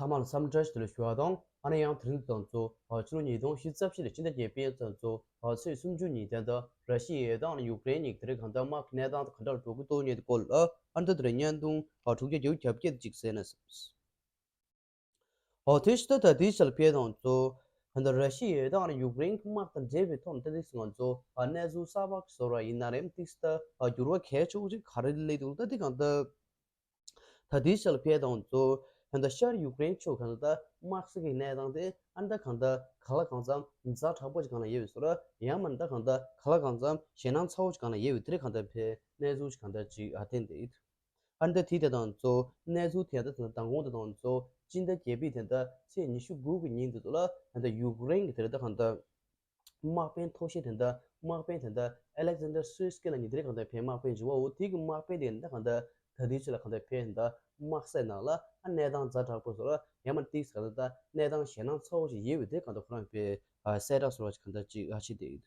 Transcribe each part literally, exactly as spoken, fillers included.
ཚང་མ་ལ་འཚམས་འདྲི་ཞུ་ལ་ཞུ་བ་དང་། ཨ་ནི་ཡང་དེ་རིང་དང་གཙོ་ཕྱི་ལོ་ཉིས་སྟོང་ཉི་ཤུ་རྩ་བཞི་ལོའི་ཕྱི་ཟླ་བརྒྱད་པའི་ཚེས་གཙོ་ཚེས་སུམ་ཅུ་ཉིན་དེ་འདྲ་ར་ཤི་ཡའི་དང་ཡུཀ་རེན་གཉིས་དེ་རིང་གང་ལྟར་དམག་གི་གནས་སྟངས་གང་འདྲ་འགྲོ་གི་འདུག་ཉེ་དུ་སྐོར་ལ་ཨ་འདི་དེ་རིང་བརྙན་ཐུང་དྲུག་བརྒྱ་བརྒྱད་ཅུ་གྱ་བརྒྱད་ཅིག་གསན་ན། ཨོ་དེ་ཕྱི་ཟླ་ད་ལྟའི་ཆར་ལ་ཕེབས་དང་གཙོ་གང་ལྟར་ར་ཤི་ཡའི་དང་ཡུཀ་རེན་དམག་དང་འབྲེལ་བའི་ཐོག་ནས་ད་ལྟའི་ང་ཚོ་གནས་ཚུལ་གསར་པ་བཟོ་ར་ཡིན་ན་རེམ་ཏིག་ད་འགྱུར་བ་གལ་ཆེ་བོ་ཅིག་ག་རེ་སླེབས་འདུག་ད་ལྟའི་གང་ལྟར། ད་ལྟའི་ཆར་ལ་ཕེབས་དང་གཙོ་ད་ལྟ་ཤར་ཡུཀ་རེན་ཕྱོགས་གང་ལྟར་དམག་སའི་གནས་སྟངས་དེ་ཨ་ནི་ད་གང་ལྟར་ག་ལ་གང་འཚམ་ཛ་དྲག་པོ་ཅིག་གང་ལ་ཡོད་པའི་བཟོ་ར་ཡང་མིན་ད་གང་ལྟར་ག་ལ་གང་འཚམ་ཞེད་སྣང་ཚ་བོ་ཅིག་གང་ལ་ཡོད་པའི་དེ་རིང་གང་ལྟར་ཕེབས་གནས་ཚུལ་ཅིག་གང་ལྟར་ཅིག་ཨ་བསྟན་ཏེ་ཡོད། ཨ་ནི་ད་དེ་དེ་དང་གཙོ་གནས་ཚུལ་དེ་ད་ད་མདང་དགོང་དེ་དང་གཙོ་སྤྱི་ཟླ་བརྒྱད་པའི་དེ་ད་ཚེས་ཉི་ཤུ་དགུ་གི་ཉིན་དེ་ཚོ་ལ་ད་ད་ཡུཀ་རེན་གྱི་དེ་རེད་ད་གང་ལྟར། དམག་དཔོན་མཐོ་ཤོས་དེ་འདྲ་དམག་དཔོན་དེ་འདྲ་ཨེ་ལེག་ཟན་ཌར་སུ་སི་ཀི་ལབ་མཁན་དེ་རིང་གང་ལྟར་ཕེབས་དམག་དཔོན་བྱུང་བ་འོ་དེ་གི་དམག་དཔོན་དེ་འདྲ་གང་ལྟར་ད་ལྟའི་ཆར་ལ་གང་ལྟར་ཕེབས་འདྲ་དམག་སའི་ནང་ལ་ཨ་གནས་སྟངས་ཛ་དྲག་པོ་བཟོ་ར་ཡང་མ་ཏིག་གང་ལྟར་ད་གནས་སྟངས་ཞེད་སྣང་ཚ་བོ་ཞིག་ཡོད་པའི་དེ་གང་ལྟར་ཁོ་རང་ཕེབས་གསལ་བསྒྲགས་བཟོ་ར་ཞིག་གང་ལྟར་ཅིག་ཨ་ཕྱི་དེ་ཡོད།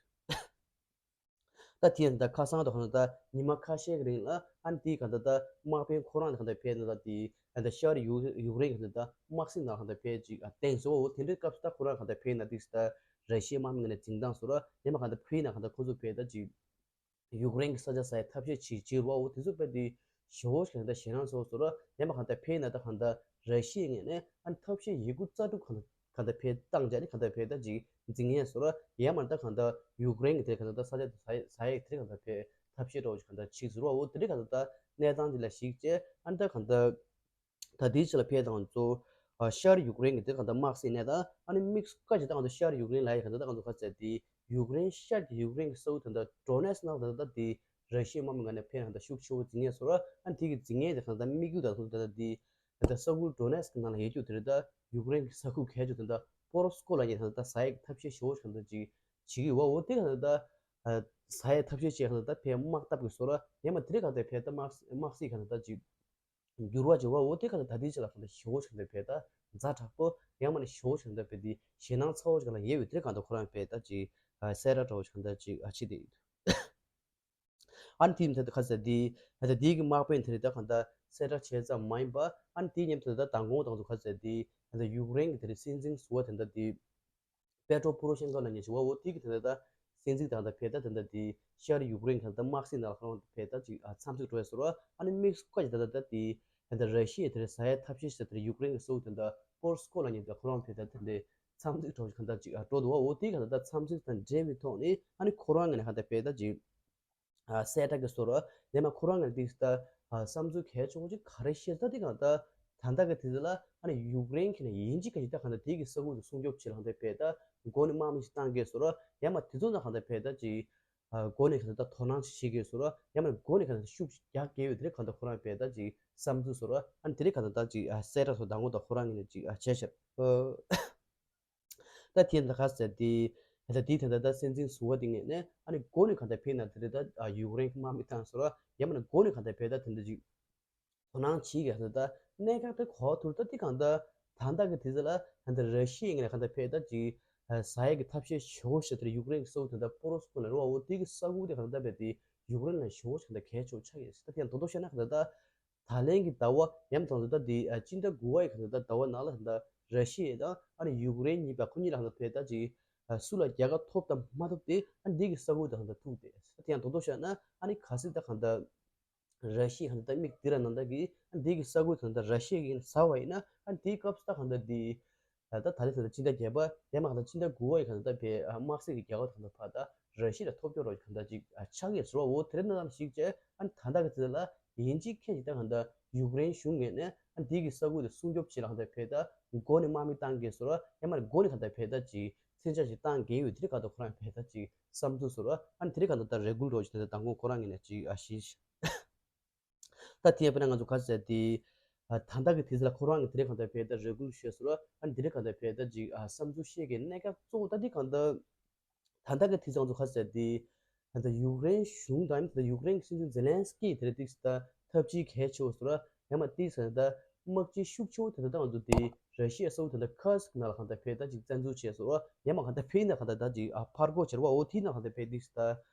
ད་དེ་ཡང་ད་ཁ་སང་དུ་གང་ལྟར་ཉི་མ་ཁ་ཤས་ཀྱི་རིང་ལ་ཨ་ནི་དེའི་གང་ལྟར་ད་དམག་དཔོན་ཁོ་རང་ལ་གང་ལྟར་ཕེབས་ན་ད་དེ་ད་ཤར་ཡུ་ཡུཀ་རེན་གང་ལྟར་ད་དམག་སྲིད་ནང་གང་ལྟར་ཕེབས་ཅིག་ཨ་བསྟན་སོ་འོ་དེ་འདྲའི་སྐབས་སུ་ད་ཁོ་རང་གང་ལྟར་ཕེབས་ན་དེ་ད་ར་ཤི་ཡའི་དམག་མི་ངོས་ནས་འཛིན་སྟངས་སོ་ར་ཡང་མ་གང་ལྟར་ཕུ་ཡི་ན་གང་ལྟར་ཁོ་ཚོ་ཕེབས་ད་ཅིག་ཡུཀ་རེན་གྱི་ས་ཆ་ཟ་ཡའི་ཐབས་ཤེས་བྱེད་བྱེད་རུ་བ་འོ་དེ་ཚོ་དཔེ་དེ་ཞེ་བོ་ཞིག་གང་ལྟར་ཞེད་སྣང་ཚ་བོ་བཟོ་ར་ཡང་མ་གང་ལྟར་ཕེབས་ན་ད་གང་ལྟར་ར་ཤི་ཡའི་ངོས་ནས་ཨ་ནི་ཐབས་ཤེས་ཡོད་རྒུ་རྩལ་སྤྲུགས་གང་ལྟར་གང་ལྟར་ཕེབས་བཏང་བྱས་ནས་གང་ལྟར་ཕེབས་ད་ཅིག་འཛིང་ངེས་བཟོ་ར་ཡང་མ་ད་གང་ལྟར་ཡུཀ་རེན་གྱི་དེ་གང་ལྟར་ད་ས་ཆ་དེ་ཟ་ཡ་ཟ་ཡ་དེ་གང་ལྟར་ཕེབས་ཐབས་ཤེས་འདྲ་བོ་ཞིག་གང་ལྟར་བྱེད་བཟོ་རུ་བ་འོ་དེ་འདྲའི་གང་ལྟར་ད་གནས་སྟངས་དེ་ལ་གཞིགས་བྱས་ཨ་ནི་ད་གང་ལྟར། ད་ལྟའི་ཆར་ལ་ཕེབས་དང་གཙོ། ཨ་ཤར་ཡུཀ་རེན་གྱི་དེ་གང་ལྟར་དམག་སའི་གནས་སྟངས་ཨ་ནི་དམིགས་སུ་བཀར་ཅིག་ད་གང་ལྟར་ཤར་ཡུཀ་རེན་ལ་ཡི་གང་ལྟར་ད་གང་ལྟར་ག་ཚད་དེ་ཡུཀ་རེན་ཤར་གྱི་ཡུཀ་རེན་གྱི་ས་ཁུལ་ད་ལྟར་ཌོ་ནེ་སི་ནང་ད་ལྟ་དེ་ར་ཤི་ཡའི་དམག་མི་ངོས་ནས་ཕེབས་ན་ད་ཤུགས་ཆེ་བོ་འཛིང་ངེས་བཟོ་ར་ཨ་ནི་དེ་གི་འཛིང་ངེས་དེ་གང་ལྟར་དམིགས་ཡུལ་ད་གང་ལྟར་དེ་ད་ལྟ་ས་ཁུལ་ཌོ་ནེ་སི་ནང་ལ་ཡོད་རྒྱུ་དེ་རེད་ད་ཡུཀ་རེན་གྱི་ས་ཁུལ་གལ་ཆེ་ད་ལྟ་པོ་རོ་སི་ཀོ་ལབ་མཁན་ད་ལྟ་ཟ་ཡའི་ཐབས་ཤེས་ཞེ་བོ་ཞིག་ད་ལྟ་ཅིག་བྱེད་ཀྱི་ཡོད་བ་འོ་དེ་གང་ལྟར་ད་ཟ་ཡའི་ཐབས་ཤེས་བྱས་གང་ལྟར་ད་ཕེབས་དམག་བཏབ་ཀྱི་བཟོ་ར་ཡང་མ་དེ་རིང་གང་ལྟར་ཕེབས་ད་དམག་དམག་སྲིད་གང་ལྟར་ད་ཅིག་འགྱུར་བ་འགྱུར་བ་འོ་དེ་ག་ལ་ད་ལྟའི་ཆ་ལ་གང་ལྟར་ཞེ་བོ་ཞིག་གང་ལྟར་བས་ད་ཛ་དྲག་པོ་ཡང་མ་ནི་ཞེ་བོ་ཞིག་གང་ལྟར་བས་དེ་ཞེད་སྣང་ཚ་བོ་ཞིག་གང་ལ་ཡོད་པའི་དེ་གང་ལྟར་ཁོ་རང་བས་ད་ཅིག་གསལ་བསྒྲགས་འདྲ་བོ་ཞིག་གང་ལྟར་ཅིག་ཨ་ཕྱི་དེ་ཡོད། ཨ་ནི་དེའི་མཐའ་དུ་ཁ་ཟེར་དེ་ད་ལྟ་དེའི་གི་དམག་དཔོན་དེ་རེད་ད་གང་ལྟར་གསལ་བསྒྲགས་བྱས་ཙམ་མ་ཡིན་པ་ཨ་ནི་དེའི་མཉམ་དུ་ད་མདང་དགོང་དང་དུ་ཁ་ཟེར་དེ་ད་ལྟ་ཡུཀ་རེན་གི་དེ་རེད་སྲིད་འཛིན་ཟུར་པ་དེ་འདྲ་དེ། པེ་ཏྲོ་པོ་རོ་ཤེན་ཀོ་ལབ་མཁན་ཞིག་བ་འོ་དེ་གི་དེ་འདྲ་ད་སྲིད་འཛིན་དང་ད་ཕེབས་ད་དེ་འདྲ་དེ་ཤར་ཡུཀ་རེན་གི་ད་དམག་སྲིད་ནང་ལ་ཁོ་རང་ཕེབས་ད་ཅིག་ཨ་འཚམས་གཟིགས་འགྲོ་ཡ་བཟོ་ར་ཨ་ནི་དམིགས་སུ་བཀར་གྱི་ད་ད་ད་དེ་ད་ད་ར་ཤི་ཡའི་དེ་རེད་ཟ་ཡའི་ཐབས་ཤེས་ཞིག་དེ་རེད་ཡུཀ་རེན་གི་སོ་དེ་འདྲ་པོ་རོ་སི་ཀོ་ལབ་མཁན་དེ་ཁོ་རང་ཕེབས་ད་དེ་འདྲ་འཚམས་གཟིགས་འགྲོ་གི་ག་ད་ཅིག་ཨ་འགྲོ་འདུག་བ་འོ་དེ་གི་ད་ད་འཚམས་གཟིགས་དང་འབྲེལ་བའི་ཐོག་ནས་ཨ་ནི་ཁོ་རང་ངོས་ནས་ག་ད་ཕེབས་ད་ཅིག་གསལ་བསྒྲགས་ཀྱི་སོ་ར་ཡང་ན་ཁོ་རང་ངོས་ནས་ད་བསམ་ཚུལ་གལ་ཆེ་བོ་ཅིག་ག་རེ་བཤད་ད་དེ་གང་ལྟར་ད་ལྟ་གི་དུས་ཚོད་ལ་ཨ་ནི་ཡུཀ་རེན་གྱི་ནས་ཡིན་གཅིག་ག་ཅིག་ད་གང་ལྟར་དེ་གི་ས་ཁུལ་དུ་སྲུང་སྐྱོབ་བྱེད་ལ་གང་ལྟར་བས་ད་མགོ་ནས་དམག་མི་ཞིག་བཏང་གི་སོ་ར་ཡང་མ་དེ་ཚོ་ན་གང་ལྟར་བས་ད་ཅིག་མགོ་ནས་གང་ལྟར་དོ་སྣང་ཞིག་བྱེད་ཀྱི་སོ་ར་ཡང་མ་མགོ་ནས་གང་ལྟར་ཤུགས་རྒྱག་དགོས་ཡོད་དེ་རེད་གང་ལྟར་ཁོ་རང་བས་ད་ཅིག་བསམ་ཚུལ་སོ་ར་ཨ་ནི་དེ་རེད་གང་ལྟར་ད་ཅིག་གསལ་བསྒྲགས་སོ་དང་པོ་ད་ཁོ་རང་ངོས་ནས་ཅིག་བྱས་ཤག་ད་དེ་ད་ག་ཟེར་དེ། ད་དེ་ད་ད་ད་སྲིད་འཛིན་ཟུར་པ་དེ་ངས་ནས་ཨ་ནི་མགོ་ནས་གང་ལྟར་ཕེབས་ན་དེ་རེད་ད་ཡུཀ་རེན་གྱི་དམག་མི་བཏང་སོ་ར་ཡང་མིན་ན་མགོ་ནས་གང་ལྟར་ཕེབས་ད་དེ་འདྲ་ཅིག་དོ་སྣང་བྱེད་ཀྱི་ད་ད་གནད་འགག་དེ་གོ་ཐུབ་ད་དེ་གང་ལྟར་ད་ལྟ་གི་དུས་ཚོད་ལ་ད་ལྟ་ར་ཤི་ཡའི་ངོས་ནས་གང་ལྟར་ཕེབས་ད་ཅིག་ཟ་ཡ་གི་ཐབས་ཤེས་ཞེ་བོ་ཞིག་དེ་ཡུཀ་རེན་གྱི་ས་ཁུལ་དེ་ད་པོ་རོ་སི་ཀོ་ལ་རེད་བ་འོ་དེ་གི་ས་ཁུལ་དེ་གང་ལྟར་བས་དེ་ཡུཀ་རེན་ལ་ཞེ་བོ་ཞིག་གང་ལྟར་གལ་ཆེ་བོ་ཆགས་ཡོད་ད་དེ་ཡང་དོ་དོ་བཤད་ན་གང་ལྟར་ད། ད་ལན་གྱི་ཟླ་བ་ཡང་དང་ད་ལྟ་འདི་ཨ་སྤྱི་ཟླ་དགུ་པའི་གང་ལྟར་ཟླ་བ་ནང་ལ་ད་ལྟ་ར་ཤི་ཡ་དང་ཨ་ནི་ཡུཀ་རེན་གཉིས་པ་ཁོ་གཉིས་ལ་གང་ལྟར་ཕེབས་ད་ཅིག་ཨ་སུ་ལ་རྒྱལ་ཁ་ཐོབ་དང་མ་ཐོབ་དེ་ཨ་འདི་གི་ས་ཁུལ་དང་གང་ལྟར་ཐུག་སྟེ་ད་དེ་ཡང་དོ་དོ་བཤད་ན་ཨ་ནི་ག་སྲིད་ད་གང་ལྟར་ར་ཤི་ཡ་གང་ལྟར་མིག་འདི་ར་ནང་ལྟ་གི་ཨ་འདི་གི་ས་ཁུལ་གང་ལྟར་ར་ཤི་ཡ་གི་ཟ་བ་ཡིན་ན་ཨ་འདིའི་སྐབས་སུ་ད་གང་ལྟར་འདི། ད་ལྟ་ད་ལྟ་ད་ལྟ་སྤྱི་ཟླ་བརྒྱད་པ་ཡང་མ་གང་ལྟར་སྤྱི་ཟླ་དགུ་པ་ཡི་གང་ལྟར་བའི་དམག་སྲིད་ཀྱི་རྒྱལ་ཁ་གང་ལྟར་ཕར་ད་ར་ཤི་ཡ་ལ་ཐོབ་སྐྱོར་རོགས་གང་ལྟར་ཅིག་ཆགས་ཀྱི་ཟེར་བ་འོ་དེ་རིང་ནང་ཞིག་བྱས་ཨ་ནི་ད་ལྟ་གི་ཚེ་ལ་ཡིན་གཅིག་མཁན་གཅིག་ད་གང་ལྟར་ཡུཀ་རེན་གཞུང་ངོས་ནས་ཨ་ནི་དེ་གི་ས་ཁུལ་དུ་སྲུང་སྐྱོབ་བྱེད་ལ་གང་ལྟར་བས་ད་མགོ་ནས་དམག་མི་བཏང་གི་ཟེར་བ་ཡང་མ་མགོ་ནས་གང་ལྟར་བས་ད་ཅིག་མཚོན་ཆ་ཞིག་བཏང་གི་ཡོད་དེ་རིང་གང་ལྟར་ཁོ་རང་བས་ད་ཅིག་བསམ་ཚུལ་ཟེར་བ་ཨ་ནི་དེ་རིང་གང་ལྟར་ད་རེ་སྐུལ་རོགས་ཅིག་ད་ལྟ་མདང་དགོང་ཁོ་རང་ངོས་ནས་ཅིག་ཨ་ཞིག་ད་དེ་ཡང་དཔེར་ན་ང་ཚོ་ག་ཟེར་དེ། ད་ལྟ་གི་དུས་ཚོད་ལ་ཁོ་རང་གི་དེ་རིང་གང་ལྟར་བས་ད་རེ་སྐུལ་ཞུས་སོང་ར་ཨ་ནི་དེ་རིང་གང་ལྟར་བས་ད་ཅིག་ཨ་བསམ་ཚུལ་བཤད་མཁན་གནད་འགག་གཙོ་བོ་ད་འདི་གང་ལྟར། ད་ལྟ་གི་དུས་ཚོད་ང་ཚོ་ག་ཟེར་དེ། ད་ལྟ་ཡུཀ་རེན་གཞུང་དང་ད་ལྟ་ཡུཀ་རེན་གྱི་སྲིད་འཛིན་ཛེ་ལན་སི་ཀི་དེ་རིང་ཏིག་ད་ཐབས་ཇུས་གལ་ཆེ་བོ་སོང་ར་ཡང་མ་ཏིག་ཟེར་ད་དམག་སྤྱི་ཤུགས་ཆེ་བོ་དེ་ད་ལྟ་ང་ཚོ་དེ་ར་ཤི་ཡ་ས་ཁུལ་ད་ལྟ་ཁར་སི་ཀི་ནང་ལ་གང་ལྟར་བས་ད་ཅིག་བཙན་འཛུལ་བྱས་སོང་ར་ཡང་མ་གང་ལྟར་བས་ན་གང་ལྟར་ད་ཅིག་ཨ་ཕར་རྒོལ་བྱས་ར་བ་འོ་དེ་ན་གང་ལྟར་བས་ཏིག་ད།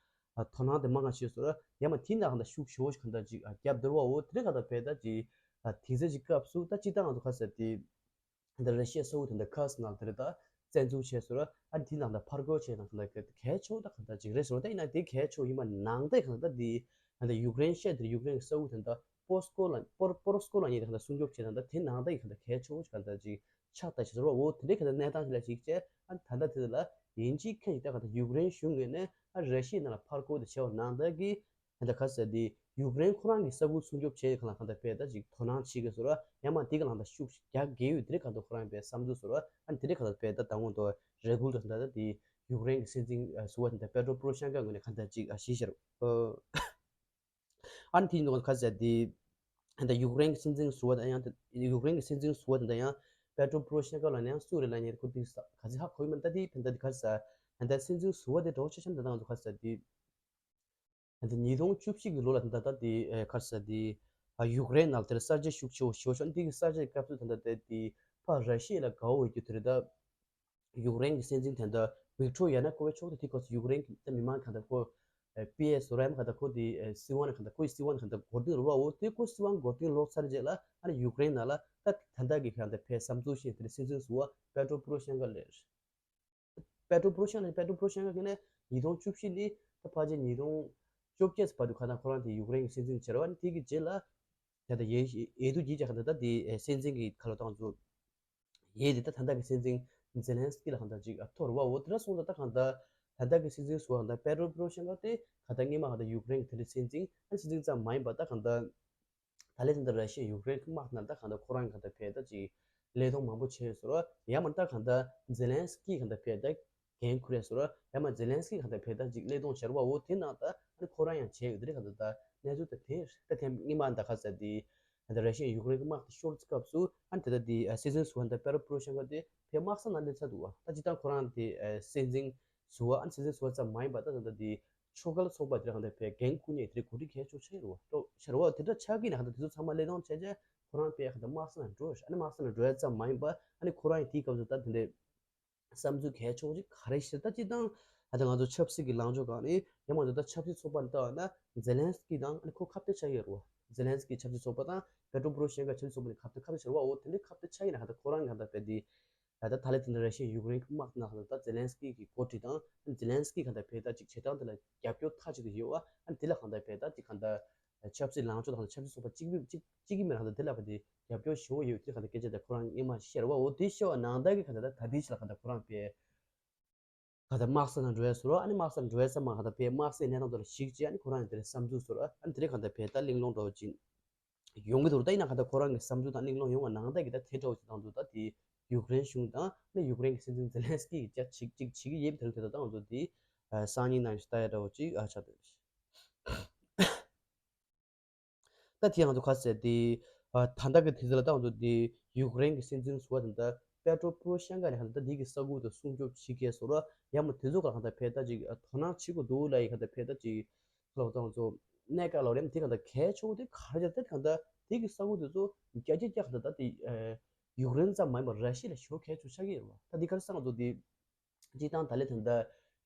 ཨ་དོ་སྣང་དེ་མང་ང་བྱས་སོང་ར་ཡང་མ་དེ་ན་གང་ལྟར་ཤུགས་ཆེ་བོ་ཞིག་གང་ལྟར་ཅིག་ཨ་རྒྱབ་བསྡུར་བ་འོ་དེ་རིང་གང་ལྟར་བས་ད་ཅིག་ཨ་དེ་ཚེ་ཅིག་སྐབས་སུ་ད་ཅི་ད་ང་ཚོ་ག་ཟེར་དེ། ད་ར་ཤི་ཡའི་ས་ཁུལ་དེ་འདྲ་ཁར་སི་ནང་དེར་ད་བཙན་འཛུལ་བྱས་སོང་ར། ཨ་ནི་དེ་ནང་ད་ཕར་རྒོལ་བྱས་ནང་ད་གལ་ཆེ་བོ་ད་གང་ལྟར་ཅིག་རེད་སོང་ར། ད་ཡིན་ན་དེ་གལ་ཆེ་བོ་ཡིན་པ་ནང་ད་གང་ལྟར་དེ་ད་ཡུཀ་རེན་ཤར་དེར་ཡུཀ་རེན་གྱི་ས་ཁུལ་དེ་ད་པོ་སི་ཀོ་ལ་པོ་པོ་རོ་སི་ཀོ་ལ་གཉིས་ད་གང་ལྟར་སྲུང་སྐྱོབ་བྱས་ནང་ད་དེ་ནང་ད་ཡིན་གང་ལྟར་གལ་ཆེ་བོ་ཅིག་གང་ལྟར་ཅིག་ཆགས་ད་བྱས་སོང་ར། འོ་དེ་འདྲའི་གང་ལྟར་གནས་སྟངས་དེ་ལ་གཞིགས་བྱས་ཨ་ནི་ད་ད་དེ་ད་ལ་ཡིན་གཅིག་ཁ་ཅིག་ད་གང་ལྟར་ཡུཀ་རེན་གཞུང་ངོས་ནས་ཨ་ར་ཤི་ཡའི་ནང་ལ་ཕར་རྒོལ་དེ་བྱས་པ་ནང་ད་གི་ད་ལྟ་ག་ཟེར་དེ་ཡུཀ་རེན་ཁོ་རང་གི་ས་ཁུལ་སྲུང་སྐྱོབ་བྱེད་གང་ལ་གང་ལྟར་དཔེ་ད་ཅིག་དོ་སྣང་བྱེད་ཀྱི་སོ་ར། ཡང་མ་དེ་ག་ལ་གང་ལྟར་ཤུགས་རྒྱག་གི་ཡོད་དེ་རེད་གང་ལྟར་ཁོ་རང་དཔེ་བསམ་ཚུལ་སོ་ར། ཨ་ནི་དེ་རེད་གང་ལྟར་དཔེ་ད་དང་པོ་དོ་རེ་སྐུལ་དང་ད་ལྟ་དེ་ཡུཀ་རེན་གི་སྲིད་འཛིན་ཟུར་པ་དེ་འདྲ་པེ་ཏྲོ་པོ་རོ་ཤན་ཀ་ངོས་ནས་གང་ལྟར་ཅིག་ཞུས་ཤར། ཨ་ནི་དེ་ཡིན་ག་ཟེར་དེ་ད་ཡུཀ་རེན་གི་སྲིད་འཛིན་ཟུར་པ་དང་ཡང་ད་ཡུཀ་རེན་གི་སྲིད་འཛིན་ཟུར་པ་དེ་འདྲ་ཡང་པེ་ཏྲོ་པོ་རོ་ཤན་ཀ་ལ་ནས་ཡང་སུ་རེད་ལ་ཉེ་ཁོ་དེ་ག་ཚོད་ཧ་གོ་ཡི་མིན། ད་དེ་ཕན་ད་དེ་ག་ཟེར་ད་སྲིད་འཛིན་ཟུར་པ་དེ་གྲོགས་ཆེ་ཆེན་ད་ད་ང་ཚོ་ག་ཟེར་དེ། ད་ལྟ་ཉིས་སྟོང་བཅུ་བཞི་གི་ལོ་ལ་ད་ལྟ་དེ་ཨེ་ག་རེ་ཟེར་དེ་ཨ་ཡུཀ་རེན་ནང་དེར་གསར་བརྗེ་ཤུགས་ཆེ་བོ་ཞེ་པོ་ཤོར། འདི་གི་གསར་བརྗེ་སྐབས་སུ་ད་ལྟ་དེ་དེ་ཕར་ར་ཤི་ཡ་ལ་དགའ་བོ་ཡོད་རྒྱུ་དེ་རེད། ད་ཡུཀ་རེན་གྱི་སྲིད་འཛིན་དེ་འདྲ་ཝིག་ཏོར་ཡ་ནུ་ཀོ་ཝི་ཆི་མཆོག་དེ་དེ་སྐབས་སུ་ཡུཀ་རེན་གྱི་ད་མི་མང་གང་ལྟར་ཁོ་ཨེ་པི་ཨེ་སོ་ར་ཡ་མ་གང་ལྟར་ཁོ་དེ་ཨེ་སྲིད་དབང་ལ་གང་ལྟར་ཁོའི་སྲིད་དབང་ལ་གང་ལྟར་འགོ་རྟིང་ལོག་པ་འོ་དེ་ཁོ་སྲིད་དབང་འགོ་རྟིང་ལོག་ཚར་རྗེས་ལ་ཨ་ནི་ཡུཀ་རེན་ནང་ལ་ད་ད་ལྟ་གི་གང་ལྟར་ཕའི་བསམ་ཚུལ་བཤད་དེ་སྲིད་འཛིན་ཟུར་པ་པེ་ཏྲོ་པོ་རོ་ཤན་ཀ་ལས། པེ་ཏྲོ་པོ་རོ་ཤན་ཀ་པེ་ཏྲོ་པོ་རོ་ཤན་ཀ་གི་ནས་ཉིས་སྟོང་བཅུ་བཞི་ནས་ད་ཕལ་ཆེར་ཉིས་སྟོང་བཅོ་བརྒྱད་བར་དུ་ཁ་ཐག་ཁོ་རང་དེ་ཡུཀ་རེན་གྱི་སྲིད་འཛིན་བྱས་རེད་བ། དེ་གི་རྗེས་ལ་ད་ལྟ་ཡེ་ཡེ་དུ་གྱིས་ཀྱང་ད་ལྟ་དེ་སྲིད་འཛིན་གྱི་ཁ་ལོ་བཏང་ཚུལ་ཡེ་དེ་ད་ད་ལྟ་གི་སྲིད་འཛིན་ཛེ་ལན་སི་ཀི་ལ་གང་ལྟར་ཅིག་ཐོར་བ་འོ་དེ་འདྲ་སོང་ཙང་ད་གང་ལྟར་ད་ལྟ་གི་སྲིད་འཛིན་ཟུར་པ་གང་ལྟར་པེ་ཏྲོ་པོ་རོ་ཤན་ཀ་དེ་གང་ལྟར་སྔོན་མ་གང་ལྟར་ཡུཀ་རེན་གྱི་དེ་འདྲའི་སྲིད་འཛིན་ཨ་སྲིད་འཛིན་ཙམ་མ་ཡིན་པ་ད་གང་ལྟར། ད་ལན་ད་ལྟ་ར་ཤི་ཡ་ཡུཀ་རེན་གྱི་དམག་ནང་ད་གང་ལྟར་ཁོ་རང་གང་ལྟར་ཕེ་ད་ཅིག་ཀླད་སྟོང་མང་པོ་བྱས་ཡོད་ཟེར་རོ། ཡང་མ་ད་གང་ལྟར་ཛེ་ལན་སི་ཀི་གང་ལྟར་ཕེ་ད་འགན་ཁུར་ཡོད་ཟེར་རོ། ཡང་མ་ཛེ་ལན་སི་ཀི་གང་ལྟར་ཕེ་ད་ཅིག་ཀླད་སྟོང་བྱས་རོ་བ་འོ་དེ་ནང་ད་ཨ་ནི་ཁོ་རང་ཡང་བྱས་ཡོད་དེ་རེད། གང་ལྟར་ད་གནས་ཚུལ་ད་དེ་ད་ཐེངས་སྔོན་མ་ད་ག་ཟེར་དེ་ད་ལྟ་ར་ཤི་ཡ་ཡུཀ་རེན་གྱི་དམག་དེ་ཤོར་སྐབས་སུ་ཨ་ནི་དེ་ད་དེ་སྲིད་འཛིན་ཟུར་པ་ད་པེ་ཏྲོ་པོ་རོ་ཤན་ཀ་དེ་ཕེ་དམག་ས་ནང་སླེབས་ཚར་འདུག་བ། ད་སྤྱིར་བཏང་ཁོ་རང་དེ་སྲིད་འཛིན་ཟུར་པ་ཨ་ནི་སྲིད་འཛིན་ཟུར་པ་ཙམ་མ་ཡིན་པ་ད་ད་ད་དེ། ཆོལ་ཁ་ལ་སོགས་པ་དེ་རང་དང་བས་འགན་འཁུར་མཁན་དེ་འགོ་ཁྲིད་གལ་ཆེ་ཆེ་རུ་འགྲོ་ཆེ་རུ་བ་དེ་འདྲ་ཆགས་ཀྱི་ན་ག་ད་དེ་ཚོ་ཚང་མ་ལས་དོན་བྱས་རྗེས་ཁོ་རང་པས་ག་ད་དམག་ས་ནང་འགྲོ་ཨ་ནི་དམག་ས་ནང་འགྲོ་ཡ་ཙམ་མ་ཡིན་པ་ཨ་ནི་ཁོ་རང་ཡི་དེའི་སྐབས་སུ་ད་དེ་འདྲའི་བསམ་ཚུལ་གལ་ཆེ་བོ་ཅིག་ག་རེ་ཞིག་ད་ཅི་དང་ཨ་ད་ང་ཚོ་ཆབ་སྲིད་ཀྱི་ལངས་ཕྱོགས་སྒང་ནས་ཡང་མ་འདི་ད་ཆབ་སྲིད་ཚོགས་པ་ནས་ལྟ་བ་ན་ཛེ་ལན་སི་ཀི་དང་ཨ་ནི་ཁོ་ཁ་གཏད་ཆགས་ཡོད་རུ་བ། ཛེ་ལན་སི་ཀི་ཆབ་སྲིད་ཚོགས་པ་དང་པེ་ཏྲོ་པོ་རོ་ཤན་ཀ་ཆབ་སྲིད་ཚོགས་པ་ནས་ཁ་གཏད་ཁ་གཏད་ཆགས་རུ་བ་འོ་དེ་འདྲའི་ཁ་གཏད་ཆགས་ཡིན་ན་ག་ད་ཁོ་རང་ག་ད་པས་དེ། ད་ལྟ་ད་ལན་དེ་འདྲ་ར་ཤི་ཡ་ཡུཀ་རེན་གྱི་དམག་ནང་ལ་ད་ཛེ་ལན་སི་ཀི་གི་འགོ་ཁྲིད་དང་ཛེ་ལན་སི་ཀི་གང་ལྟར་ཕེ་ད་ཅིག་བྱེད་སྟངས་དེ་ལ་རྒྱབ་སྐྱོར་མཐའ་གཅིག་ཏུ་ཡོད་བ། ཨ་ནི་དེ་ལ་གང་ལྟར་ཕེ་ད་ཅིག་གང་ལྟར་ཆབ་སྲིད་ལངས་ཕྱོགས་དང་ཆབ་སྲིད་ཚོགས་པ་གཅིག་མིན་གཅིག་གཅིག་གི་མི་གང་ལྟར་དེ་ལ་ཕེ་དེ་རྒྱབ་སྐྱོར་ཞུ་བ་ཡོད་དེ་གང་ལྟར་སྐད་ཆ་དེ་ཁོ་རང་སྔོན་མ་བཤད་རེད་བ། འོ་དེ་བཤད་བ་ནང་ལྟར་གི་གང་ལྟར་ད་ད་དེ་ཕྱི་ལ་གང་ལྟར་ཁོ་རང་ཕེ་གང་ལྟར་དམག་ས་ནང་འགྲོ་ཡ་ཟེར་རོ། ཨ་ནི་དམག་ས་ནང་འགྲོ་ཡ་ཙམ་མ་གང་ལྟར་ཕེ་དམག་སའི་གནས་སྟངས་དེ་ལ་གཞིགས་བྱས་ཨ་ནི་ཁོ་རང་ཡང་དེ་ལ་བསམ་ཚུལ་ཟེར་རོ། ཨ་ནི་དེ་ལ་གང་ལྟར་ཕེ་ད་གླེང་སློང་འདྲ་བོ་ཅིག་ཡོང་གི་འདུག་ད་ཡིན་ན་གང་ལྟར་ཁོ་རང་གི་བསམ་ཚུལ་དང་གླེང་སློང་ཡོང་བ་ནང་ལྟར་གྱི་ད་དེ་འདྲ་བོ་ཅིག་དང་འདུག་ད་དེ་ཡུཀ་རེན་གཞུང་དང་ནི་ཡུཀ་རེན་གྱི་སྲིད་འཛིན་ཛེ་ལན་སི་ཀི་གིས་ཅིག་ཅིག་བྱེད་ཀྱི་ཡོད་པའི་དེ་རིང་དེ་ད་ང་ཚོ་དེ་སང་ཉིན་ནང་བཞིན་ལྟ་ཡ་འདྲ་བོ་ཅིག་ཨ་ཆགས་འདུག་ད་དེ་ང་ཚོ་ག་ཟེར་དེ་ད་ལྟ་གི་དུས་ཚོད་ལ་ད་ང་ཚོ་དེ་ཡུཀ་རེན་གྱི་སྲིད་འཛིན་ཟུར་པ་དེ་ད་པེ་ཏྲོ་པོ་རོ་ཤན་ཀ་ནས་གང་ལྟར་དེ་གི་ས་ཁུལ་དུ་སྲུང་སྐྱོབ་བྱེད་མཁན་ཟེར་རོ། ཡང་མ་དེ་ཚོ་ག་གང་ལྟར་ཕེ་ད་ཅིག་དོ་སྣང་བྱེད་དགོས་འདུག་ལ་ཡི་གང་ལྟར་ཕེ་ད་ཅིག་ལོག་དང་ཚོ་གནས་སྐབས་ལོག་རིམ་དེ་གང་ལྟར་གལ་ཆེ་བོ་དེ་ག་རེ་ད་གང་ལྟར་དེ་གི་ས་ཁུལ་དེ་ཚོ་རྒྱ་སྐྱེད་རྒྱ་གང་ལྟར་ད་དེ་ཡུཀ་རེན་ཙམ་མ་ཡིན་པར་ར་ཤི་ཡ་ལ་ཞེ་པོ་གལ་ཆེ་བོ་ཆགས་ཀྱི་ཡོད་རེད་བ། ད་དེ་ག་རེ་ས་ང་ཚོ་དེ་སྤྱིར་བཏང་ད་ལས་ད་ལྟ་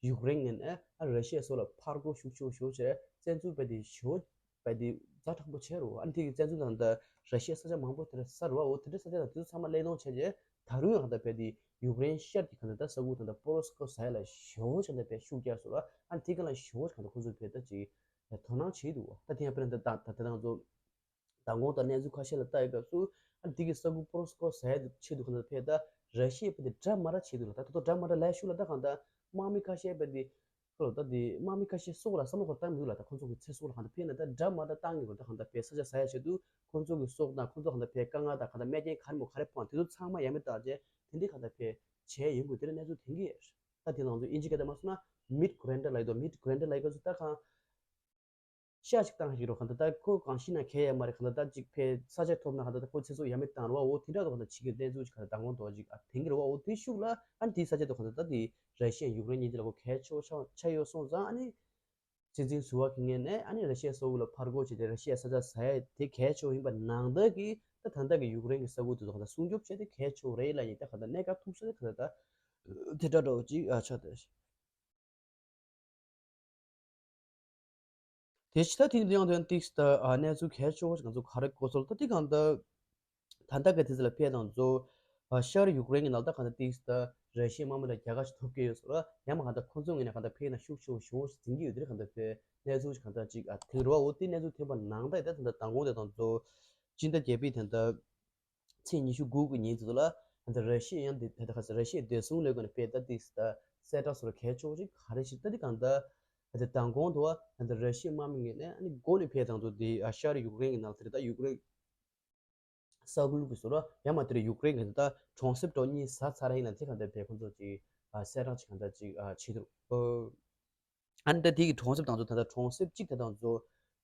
ཡུཀ་རེན་ངོས་ནས་ཨ་ར་ཤི་ཡ་སོགས་ལ་ཕར་རྒོལ་ཤུགས་ཆེ་བོ་ཞེ་པོ་བྱས་བཙན་འཛུལ་སྤེལ་ཏེ་ཞེ་པོ་སྤེལ་ཏེ་ཛ་དྲག་པོ་བྱས་རེད་བ། ཨ་ནི་དེ་གི་བཙན་འཛུལ་ད་ལྟ་ར་ཤི་ཡ་ས་ཆ་མང་པོ་དེ་འདྲ་ས་རེད་བ། འོ་དེ་འདྲ་ས་ཆ་དང་དེ་ཚོ་ཚང་མ་གླེང་སློང་བྱས་རྗེས་ད་རུང་ཡང་ད་ལྟ་སྤེལ་ཏེ་ཡུཀ་རེན་ཤར་གྱི་ག་ད་ལྟ་ས་ཁུལ་ད་ལྟ་པོ་རོ་སི་ཀོ་ཟེར་ཡ་ལ་ཞེ་པོ་ཅིག་ད་ལྟ་སྤེལ་ཤུགས་རྒྱག་སོང་ར། ཨ་ནི་དེ་ག་ལ་ཞེ་པོ་ཅིག་ད་ལྟ་ཁོ་ཚོས་སྤེལ་ད་ཅིག་དོ་སྣང་བྱེད་འདུག་བ། ད་དེ་ཡང་དཔེར་ན་ད་ད་ད་ད་ང་ཚོ་མདང་དགོང་དང་གནས་ཚུལ་ཁ་ཤས་ལ་ལྟ་ཡི་སྐབས་སུ་ཨ་ནི་དེ་གི་ས་ཁུལ་པོ་རོ་སི་ཀོ་ཟེར་ཡ་དེ་ཆེད་དུ་ག་ད་ཕེ་ད་ར་ཤི་ཡས་ཕེ་དེ་འདྲ་མ་འདྲ་བྱེད་འདུག་ལ། ད་ད་དུང་འདྲ་མ་འདྲ་ལས་ཤུགས་ལ་ད་གང་ད་དམག་མི་ཁ་ཤས་ཕེ་དེ་ཁོ་ལ་ད་དེ་དམག་མི་ཁ་ཤས་སྲོག་ལ་བསམ་བློ་ཁོ་བཏང་མི་འདུག་ལ། ད་ཁོ་ཚོ་གི་ཚེ་སྲོག་ལ་གང་ད་ཕེ་ན་ད་འདྲ་མ་འདྲ་བཏང་གི་རེད། ད་གང་ད་ཕེ་ས་ཆ་ཟ་ཡ་ཆེད་དུ་ཁོ་ཚོ་གི་སྲོག་དང་ཁོ་ཚོ་གང་ད་ཕེ་དཀའ་ངལ་དང་གང་ད་རྨས་སྐྱོན་ག་རེ་མོ་ག་རེ་ཕོག་དེ་ཚོ་ཚང་མ་ཡ་མེད་བཏང་རྗེས་དེ་འདྲའི་གང་ད་ཕེ་བྱས་ཡོང་དགོས་དེ་འདྲ་གནས་ཚུལ་ཐོན་གི་ཡོད། ད་དེ་ནང་ཚོ་དབྱིན་ཇི་སྐད་དུ་མ་སོང་ན་མིཊ་གྷི་རེན་ཌར་ལབ་ཡོད། མིཊ་གྷི་རེན་ཌར་ལབ་ཡོད་ཀ་ཚོ་ད་གང་ཤ་ཅིག་བཏང་ཞིག་རོ། གང་ལྟར་ད་ཁོ་གང་ཤི་ན་གལ་ཡ་མ་རེད། གང་ལྟར་ད་ཅིག་ཕེ་ས་ཆ་ཐོབ་ན་གང་ལྟར་ད་ཁོ་ཚེ་སྲོག་ཡ་མེད་བཏང་རོ། འོ་དེ་འདྲ་དུ་གང་ལྟར་ཅིག་གི་གནས་ཚུལ་ཅིག་གང་ལྟར་མདང་དགོང་དུ་ཅིག་ཨ་ཐེངས་གི་རེད་བ། འོ་དེ་ཤུགས་ལ་ཨ་ནི་དེའི་ས་ཆ་དུ་གང་ལྟར་ད་དེ་ར་ཤི་ཡ་ཡུཀ་རེན་གཉིས་དེ་ལ་ཁོ་གལ་ཆེ་བོ་ཆགས་ཆགས་ཡོད་སོང་ཙང་ཨ་ནི་སྲིད་འཛིན་ཟུར་པ་གི་ངོས་ནས་ཨ་ནི་ར་ཤི་ཡ་ས་ཁུལ་ལ་ཕར་རྒོལ་བྱས་ཏེ་ར་ཤི་ཡ་ས་ཆ་ཟ་ཡ་དེ་གལ་ཆེ་བོ་ཡིན་པ་ནང་ལྟར་གི་ད་ད་ལྟ་གི་ཡུཀ་རེན་གི་ས་ཁུལ་དེ་ཚོ་གང་ལྟར་སྲུང་སྐྱོབ་བྱས་ཏེ་གལ་ཆེ་བོ་རེད་ལབ་ཡིན། ད་གང་ལྟར་གནད་འགག་ཐུག་ས་དེ་གང་ལྟར་ད་དེ་འདྲ་འདྲ་བོ་ཅིག་ཨ་ཆགས་ཏེ། དེ་ཕྱི་ད་ཐེངས་འདི་ཡང་དོན་ཏིག་ད་ཨ་གནས་ཚུལ་གལ་ཆེ་བོ་ཞིག་ང་ཚོ་ག་རེ་གོ་ཚོད་ད་དེ་གང་ལྟར་ད་ལྟ་གི་དུས་ཚོད་ལ་ཕེ་དང་ཚོ་ ཨ་ཤར་ཡུཀ་རེན་གྱི་ནང་ལ་ད་གང་ལྟར་ཏིག་ཙམ་ད་ར་ཤི་ཡའི་དམག་མི་ལ་རྒྱལ་ཁ་ཞིག་ཐོབ་ཀྱི་ཡོད་ཟེར་བ། ཡང་མ་གང་ལྟར་ཁོ་ཚོ་ངོས་ནས་གང་ལྟར་ཕེབས་ན་ཤུགས་ཆེ་བོ་ཞེ་པོ་ཞིག་འཛིན་གྱི་ཡོད། དེ་རིགས་གང་ལྟར་ཕེབས་གནས་ཚུལ་ཞིག་གང་ལྟར་ཅིག་ཨ་ཐེངས་རེ་བ་འོ་དེ་གནས་ཚུལ་ཐོན་པ་ནང་ལྟར་ད་ད་ལྟ་མདང་དགོང་དེ་དང་གཙོ་བོ་སྤྱི་ཟླ་བརྒྱད་པའི་ད་ལྟ་ཚེས་ཉི་ཤུ་དགུ་གི་ཉིན་དེ་ཚོ་ལ་ད་ལྟ་ར་ཤི་ཡ་ཡང་དེ་ད་ལྟ་ག་ས་ར་ཤི་ཡའི་བདེ་སྲུང་ལས་ཁུངས་ནས་ཕེབས་ད་ཏིག་ཙམ་ད་གསལ་བསྒྲགས་སོགས་གལ་ཆེ་བོ་ཞིག་ག་རེ་ཞིག་ད་དེ་གང་ལྟར་ད་ལྟ་མདང་དགོང་དུ་བ་ད་ལྟ་ར་ཤི་ཡའི་དམག་མི་ངོས་ནས་ཨ་ནི་འགོ་ནས་ཕེབས་དང་དུ་དེ་ཨ་ཤར་ཡུཀ་རེན་གྱི་ནང་དེ་རེད། ད་ཡུཀ་རེན་ས་ཁུལ་གྱི་བཟོ་འདྲ་ཡང་མ་དེར་ཡུཀ་རེན་གྱི་ད་གྲོང་གསེབ་གྲོགས་གཉིས་ཟ་ཚར་ཡིན་ན་དེ་གང་ལྟར་བས་ཁོང་ཚོ་ཅིག་ཨ་གསལ་བསྒྲགས་ཅིག་གང་ལྟར་ཅིག་ཨ་བྱེད་འདུག་ཨ་ནི་ད་དེ་གི་གྲོང་གསེབ་དང་ཚོ་ད་ལྟ་གྲོང་གསེབ་གཅིག་དེ་དང་ཚོ་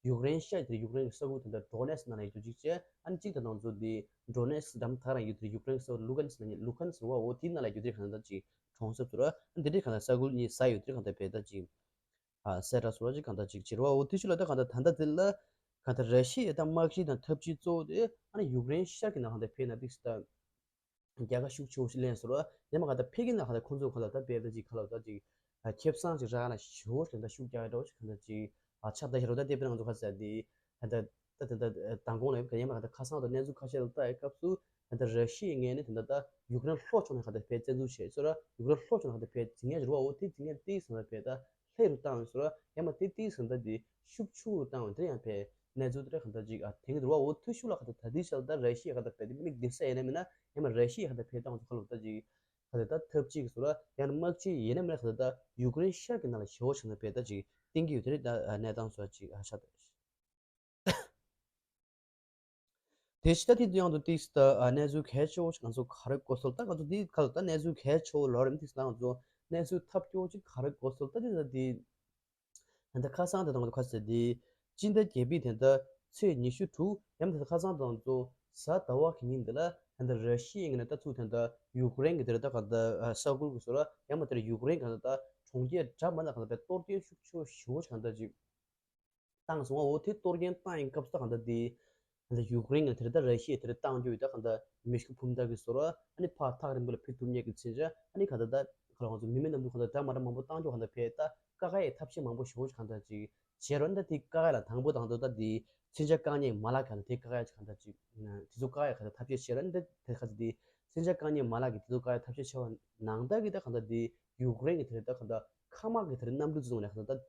ཡུཀ་རེན་ཤར་དེར་ཡུཀ་རེན་གྱི་ས་ཁུལ་དེ་འདྲ་ཌོ་ནེ་སི་ནང་ལ་ཡོད་རྒྱུ་གཅིག་བྱས། ཨ་ནི་གཅིག་དེ་དང་ཚོ་དེ་ཌོ་ནེ་སི་འགྲམ་ཐག་རང་ཡོད་དེར་ཡུཀ་རེན་གྱི་ས་ཁུལ་ལུ་ཀན་སི་ལ་ལུ་ཀན་སི་རུ་བ་འོ་དེ་ནང་ལ་ཡོད་དེར་གང་ལྟར་ཅིག་གྲོང་གསེབ་ཚོ་ར་ཨ་ནི་དེ་འདྲའི་གང་ལྟར་ས་ཁུལ་གཉིས་ཟ་ཡོད་དེར་གང་ལྟར་བས་ད་ཅིག་ཨ་གསལ་བསྒྲགས་སོགས་ཅིག་གང་ལྟར་ཅིག་བྱེད་རོགས། འོ་དེ་ཤུལ་ལ་ད་གང་ལྟར་ད་ལྟ་དེ་ལ་གང་ལྟར་ར་ཤི་ཡའི་ད་དམག་སྤྱི་དང་འཐབ་ཇུས་གཙོ་བོ་དེ་ཨ་ནི་ཡུཀ་རེན་ཤར་གྱི་ནང་གང་ལྟར་ཕེབས་ན་ཏིག་ཙམ་ད་རྒྱལ་ཁ་ཤུགས་ཆེ་བོ་ཞིག་ལེན་སོང་ར། ཡང་མ་གང་ལྟར་ཕེབས་ཀྱི་ནང་གང་ལྟར་ཁོང་ཚོ་གང་ལྟར་ད་དཔེ་ད་ཅིག་ག་ལ་ད་ཅིག་ཨ་ཁེ་བཟང་ཅིག་རག་ན་ཞེ་བོ་ཞིག་ད་ཤུགས་རྒྱག་ཡ་འདྲ་བོ་ཞིག་གང་ལྟར་ཅིག་ཨ་ཆགས་ད་ཤི་རོ། ད་དེ་དཔེར་ན་ང་ཚོ་ག་ཟེར་དེ་ད་ད་ད་ད་མདང་དགོང་ལ་ཡང་མ་གང་ལྟར་ཁ་སང་དང་གནས་ཚུལ་ཁ་ཤས་ལ་ལྟ་ཡའི་སྐབས་སུ་ད་ལྟ་ར་ཤི་ཡའི་ངོས་ནས་ད་ལྟ་ད་ཡུཀ་རེན་ལྷོ་ཕྱོགས་ནས་གང་ལྟར་ཕེབས་བཙན་འཛུལ་བྱས་སོང་ར། ཡུཀ་རེན་ལྷོ་ཕྱོགས་ནས་གང་ལྟར་ཕེབས་འཛིང་ངེས་རེད་བ། འོ་དེ་འཛིང་ངེས་ཏིག་ཙམ་ལ་ཕེབས་ད་ལྷོད་རུ་བཏང་ཡོད་སོང་ར། ཡང་མ་དེ་ཏིག་ཙམ་ད་དེ་ཤུགས་ཆུང་རུ་བཏང་བ་དེ་ཡང་ཕེབས་གནས་ཚུལ་དེ་གང་ལྟར་ཅིག་ཨ་དེང་རུ་བ། འོ་དེ་ཤུལ་ལ་གང་ལྟར་ད་ལྟའི་ཆར་ད་ར་ཤི་ཡ་གང་ལྟར་ཕེབས་དེ་མིག་བསྡད་ས་ཡིན་ན་མིན་ན་ཡང་མ་ར་ཤི་ཡ་གང་ལྟར་ཕེབས་སྟངས་ཚོ་ག་ལ་ད་ཅིག་གང་ལྟར་ད་ཐབས་ཅིག་སོང་ར། ཡང་ན་དམག་སྤྱི་ཡིན་ན་མིན་ན་གང་ལྟར་ད་ཡུཀ་རེན་ཤར་གྱི་ནང་ལ་ཞེ་བོ་ཞིག་ན་ཕེབས་ད་ཅིག་གཏིང་གི་ཡོད་དེ་རེད། ད་གནས་སྟངས་སོགས་ཅིག་ཨ་ཆགས་ད། དེ་ཕྱི་ད་དེ་དུས་ཡང་དུ་ཏིག་ཙམ་ད་ཨ་གནས་ཚུལ་གལ་ཆེ་བོ་ཞིག་ང་ཚོ་ག་རེ་གོ་སོང་ད་ང་ཚོ་དེ་ག་ལ་ད་གནས་ཚུལ་གལ་ཆེ་བོ་ལོ་རེམ་ཏིག་ཙམ་ད་ང་ཚོ་གནས་ཚུལ་ཐབས་སྐྱོ་བོ་ཅིག་ག་རེ་གོ་སོང་ད་དེ་ད་དེ་ད་ལྟ་ཁ་སང་དེ་དང་ཁ་སང་དེ་སྤྱི་ཟླ་བརྒྱད་པའི་དེ་ད་ཚེས་ཉི་ཤུ་དྲུག་ཡང་དེ་ཁ་སང་དང་ཚོ་གཟའ་ཟླ་བ་གི་ཉིན་དེ་ལ་ད་ལྟ་ར་ཤི་ཡའི་ངོས་ནས་ད་ཚུར་དེ་ད་ཡུཀ་རེན་གྱི་དེ་ད་ག་ད་ས་ཁུལ་གྱི་སོ་ར་ཡང་མ་དེ་ཡུཀ་རེན་ག་ད་ད་གྲོང་ཁྱེར་འདྲ་མ་འདྲ་ག་ད་གཏོར་སྐྱོན་ཤུགས་ཆེ་བོ་ཞེ་བོ་ཞིག་ག་ད་ཅིག་བཏང་སོང་བ། འོ་དེ་གཏོར་སྐྱོན་བཏང་ཡིན་སྐབས་སུ་ད་གང་ལྟར་དེ་ད་ལྟ་ཡུཀ་རེན་གྱི་དེ་ད་ར་ཤི་ཡས་དེ་བཏང་རྒྱུ་ཡོད་ད་གང་ལྟར་མེ་ཤུགས་འཕུར་མདའ་གི་སོ་ར་ཨ་ནི་ཕར་ཐག་རིང་པོ་ལ་ཕེབས་ཐུབ་མཁན་གྱི་མཚོན་ཆ་ཨ་ནི་གང་ལྟར་ད་ཁ་ལ་ང་ཚོ་མི་མེད་གནམ་གྲུ་གང་ལྟར་འདྲ་མ་འདྲ་མང་པོ་བཏང་རྒྱུ་གང་ལྟར་ཕེབས་ད་བཀག་ཡའི་ཐབས་ཤེས་མང་པོ་ཞེ་པོ་ཞིག་གང་ལྟར་ཅིག་བྱས་རོགས་ཨ་ནི་ད་དེ་བཀག་ཡ་ལ་དང་པོ་དང་དུ་ད་དེ་མཚོན་ཆ་བཀག་མཁན་མ་ལག་གང་ལྟར་དེ་བཀག་ཡ་ཅིག་གང་ལྟར་ཅིག་དེ་ཚོ་བཀག་ཡ་གང་ལྟར་ཐབས་ཤེས་བྱས་རོགས་ཨ་ནི་ད་དེ་ཁ་ཚ་དེ་མཚོན་ཆ་བཀག་མཁན་མ་ལག་གི་དེ་ཚོ་བཀག་ཡ་ཐབས་ཤེས་བྱས་པ་ནང་ལྟར་གྱི་ད་གང་ལྟར་དེ་ཡུཀ་རེན་གྱི་དེ་ད་གང་ལྟར་མཁའ་དམག་གི་དེ་གནམ་གྲུ་ཚོ་ནས་གང་ལྟར་ད།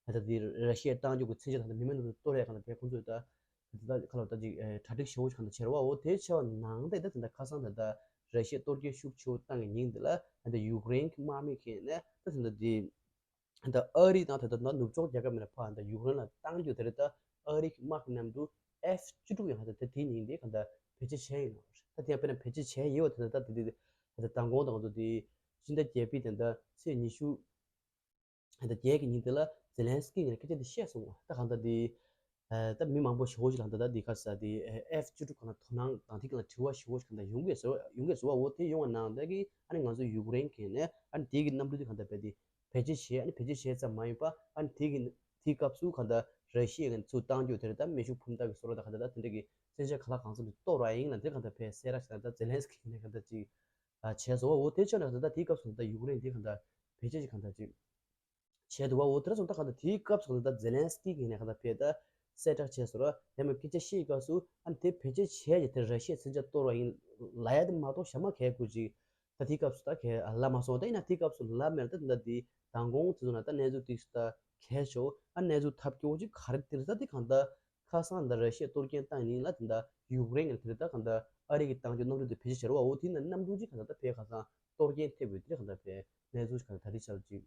ད་ལྟ་འདི་ར་ཤི་ཡས་བཏང་རྒྱུ་གི་མཚོན་ཆ་དང་མི་མེད་གནམ་གྲུ་གཏོར་ཡས་གང་ལྟར་བས་ཁོང་ཚོས་ད་ད་ལྟ་ཁ་ལོ་ད་ཅིག་གྲ་སྒྲིག་ཞེ་བོ་ཞིག་གང་ལྟར་བྱེད་ར་བ། འོ་དེ་བྱས་པ་ནང་བསྟན་ད་ད་ལྟ་ཁ་སང་ད་ལྟ་ར་ཤི་ཡས་གཏོར་སྐྱོན་ཤུགས་ཆེ་བོ་བཏང་གི་ཉིན་འདི་ལ་ད་ལྟ་ཡུཀ་རེན་གྱི་དམག་མི་ཁེ་ནས་ད་ད་ལྟ་འདི་ད་ལྟ་ཨ་རི་དང་ད་ལྟ་ནུབ་ཕྱོགས་རྒྱལ་ཁབ་མི་ལ་ཕར་ད་ཡུཀ་རེན་ལ་བཏང་རྒྱུ་དེ་རེད། ད་ཨ་རི་གི་དམག་གི་གནམ་གྲུ་ཨེཕ་བཅུ་དྲུག་ཡང་ད་ད་དེ་ཉིན་དེ་གང་ལྟར་བེད་སྤྱོད་བྱས་ཡིན་ནོ། ད་དེ་ཡང་དཔེར་ན་བེད་སྤྱོད་བྱས་ཡོད་པ་དེ་ད་ད་དེ་དེ་ད་ད་མདང་དགོང་དང་ང་ཚོ་དེ་སྤྱི་ཟླ་བརྒྱད་པའི་དེ་ད་ཚེས་ཉི་ཤུ། ད་རྒྱལ་གྱི་ཉིན་དེ་ལ་ཛེ་ལན་སི་ཀི་ངས་སྐད་ཆ་འདི་བཤད་སོང་བ། ད་གང་ལྟར་འདི་ད་མི་མང་པོ་ཞེ་པོ་ཞིག་ལ་ད་ལྟ་འདི་ག་ས་འདི་ཨེཕ་བཅུ་དྲུག་གང་ལ་དོ་སྣང་དང་དེ་གང་ལ་དྲི་བ་ཞེ་པོ་ཞིག་གང་ལྟར་ཡོང་གི་ཟེར་བ་ཡོང་གི་ཟེར་བ། འོ་དེ་ཡོང་བ་ནང་ལྟར་གྱི་ཨ་ནི་ང་ཚོ་ཡུཀ་རེན་གྱི་ནས་ཨ་ནི་དེ་གི་གནམ་གྲུ་དེ་གང་ལྟར་བས་དེ་བེད་སྤྱོད་བྱས། ཨ་ནི་བེད་སྤྱོད་བྱས་ཙམ་མ་ཡིན་པ་ཨ་ནི་དེ་གི་དེའི་སྐབས་སུ་གང་ལྟར་ར་ཤི་ཡ་གི་ཚུར་བཏང་རྒྱུ་དེ་རེད། ད་མེ་ཤུགས་འཕུར་མདའ་གི་སོ་ར་ད་གང་ལྟར་ད་དེ་འདྲ་གི་མཚོན་ཆ་ག་ལ་གང་འཚམ་དེ་གཏོར་བ་ཡིན་ལ་འདི་གང་ལྟར་བས་གསལ་ར་ཞིག་ད་ཛེ་ལན་སི་ཀི་ནས་གང་ལྟར་ཅིག་བྱས་སོང་བ། འོ་དེ་ཆ་ནས་གང་ལྟར་ད་དེའི་སྐབས་སུ་ད་ཡུཀ་རེན་དེ་གང་ལྟར་བེད་སྤྱོད་ཅིག་གང་ལྟར་ཅིག་བྱས་འདུག་བ། འོ་དེ་ར་སོང་ད་གང་ལྟར་དེའི་སྐབས་སུ་གང་ལྟར་ཛེ་ལན་སི་ཀི་གི་ནས་གང་ལྟར་བས་ད་གསལ་བསྒྲགས་བྱས་སོང་ར། ཡང་མིན་སྐད་ཆ་བཤད་སྐབས་སུ་ཨ་ནི་དེ་བེད་སྤྱོད་བྱས་ཀྱི་དེ་ར་ཤི་ཡའི་མཚོན་ཆ་གཏོར་བ་ཡིན་ལབ་ཡ་དེ་མ་གཏོགས་ཞྭ་མ་གས་དགོས་ཅིག་ད་དེའི་སྐབས་སུ་ད་གས་ལབ་མ་སོང་། ད་ཡིན་ན་དེའི་སྐབས་སུ་ལབ་མེད་ད་ད་འདི་མདང་དགོང་དེ་ཚོ་ན་ད་གནས་ཚུལ་དེ་ད་གས་ཆོག་ཨ་གནས་ཚུལ་ཐབས་སྐྱོ་ཅིག་ག་རེ་དེ་རེད། ད་དེ་གང་ལྟར་ཁ་སང་ད་ར་ཤི་ཡ་གཏོར་སྐྱོན་བཏང་ཉིན་ལ་དེ་ད་ཡུཀ་རེན་གྱི་དེ་ད་གང་ལྟར་ཨ་རི་གི་བཏང་རྒྱུ་གནམ་གྲུ་དེ་བེད་སྤྱོད་བྱས་ར་བ། འོ་དེ་ན་གནམ་གྲུ་ཅིག་གང་ལྟར་ད་བས་ཁ་སང་གཏོར་སྐྱོན་ཐེབས་ཡོད་དེ་གང་ལྟར་བས་གནས་ཚུལ་ཅིག་གང་ལྟར་ད་དེ་ཆགས་ཅིག་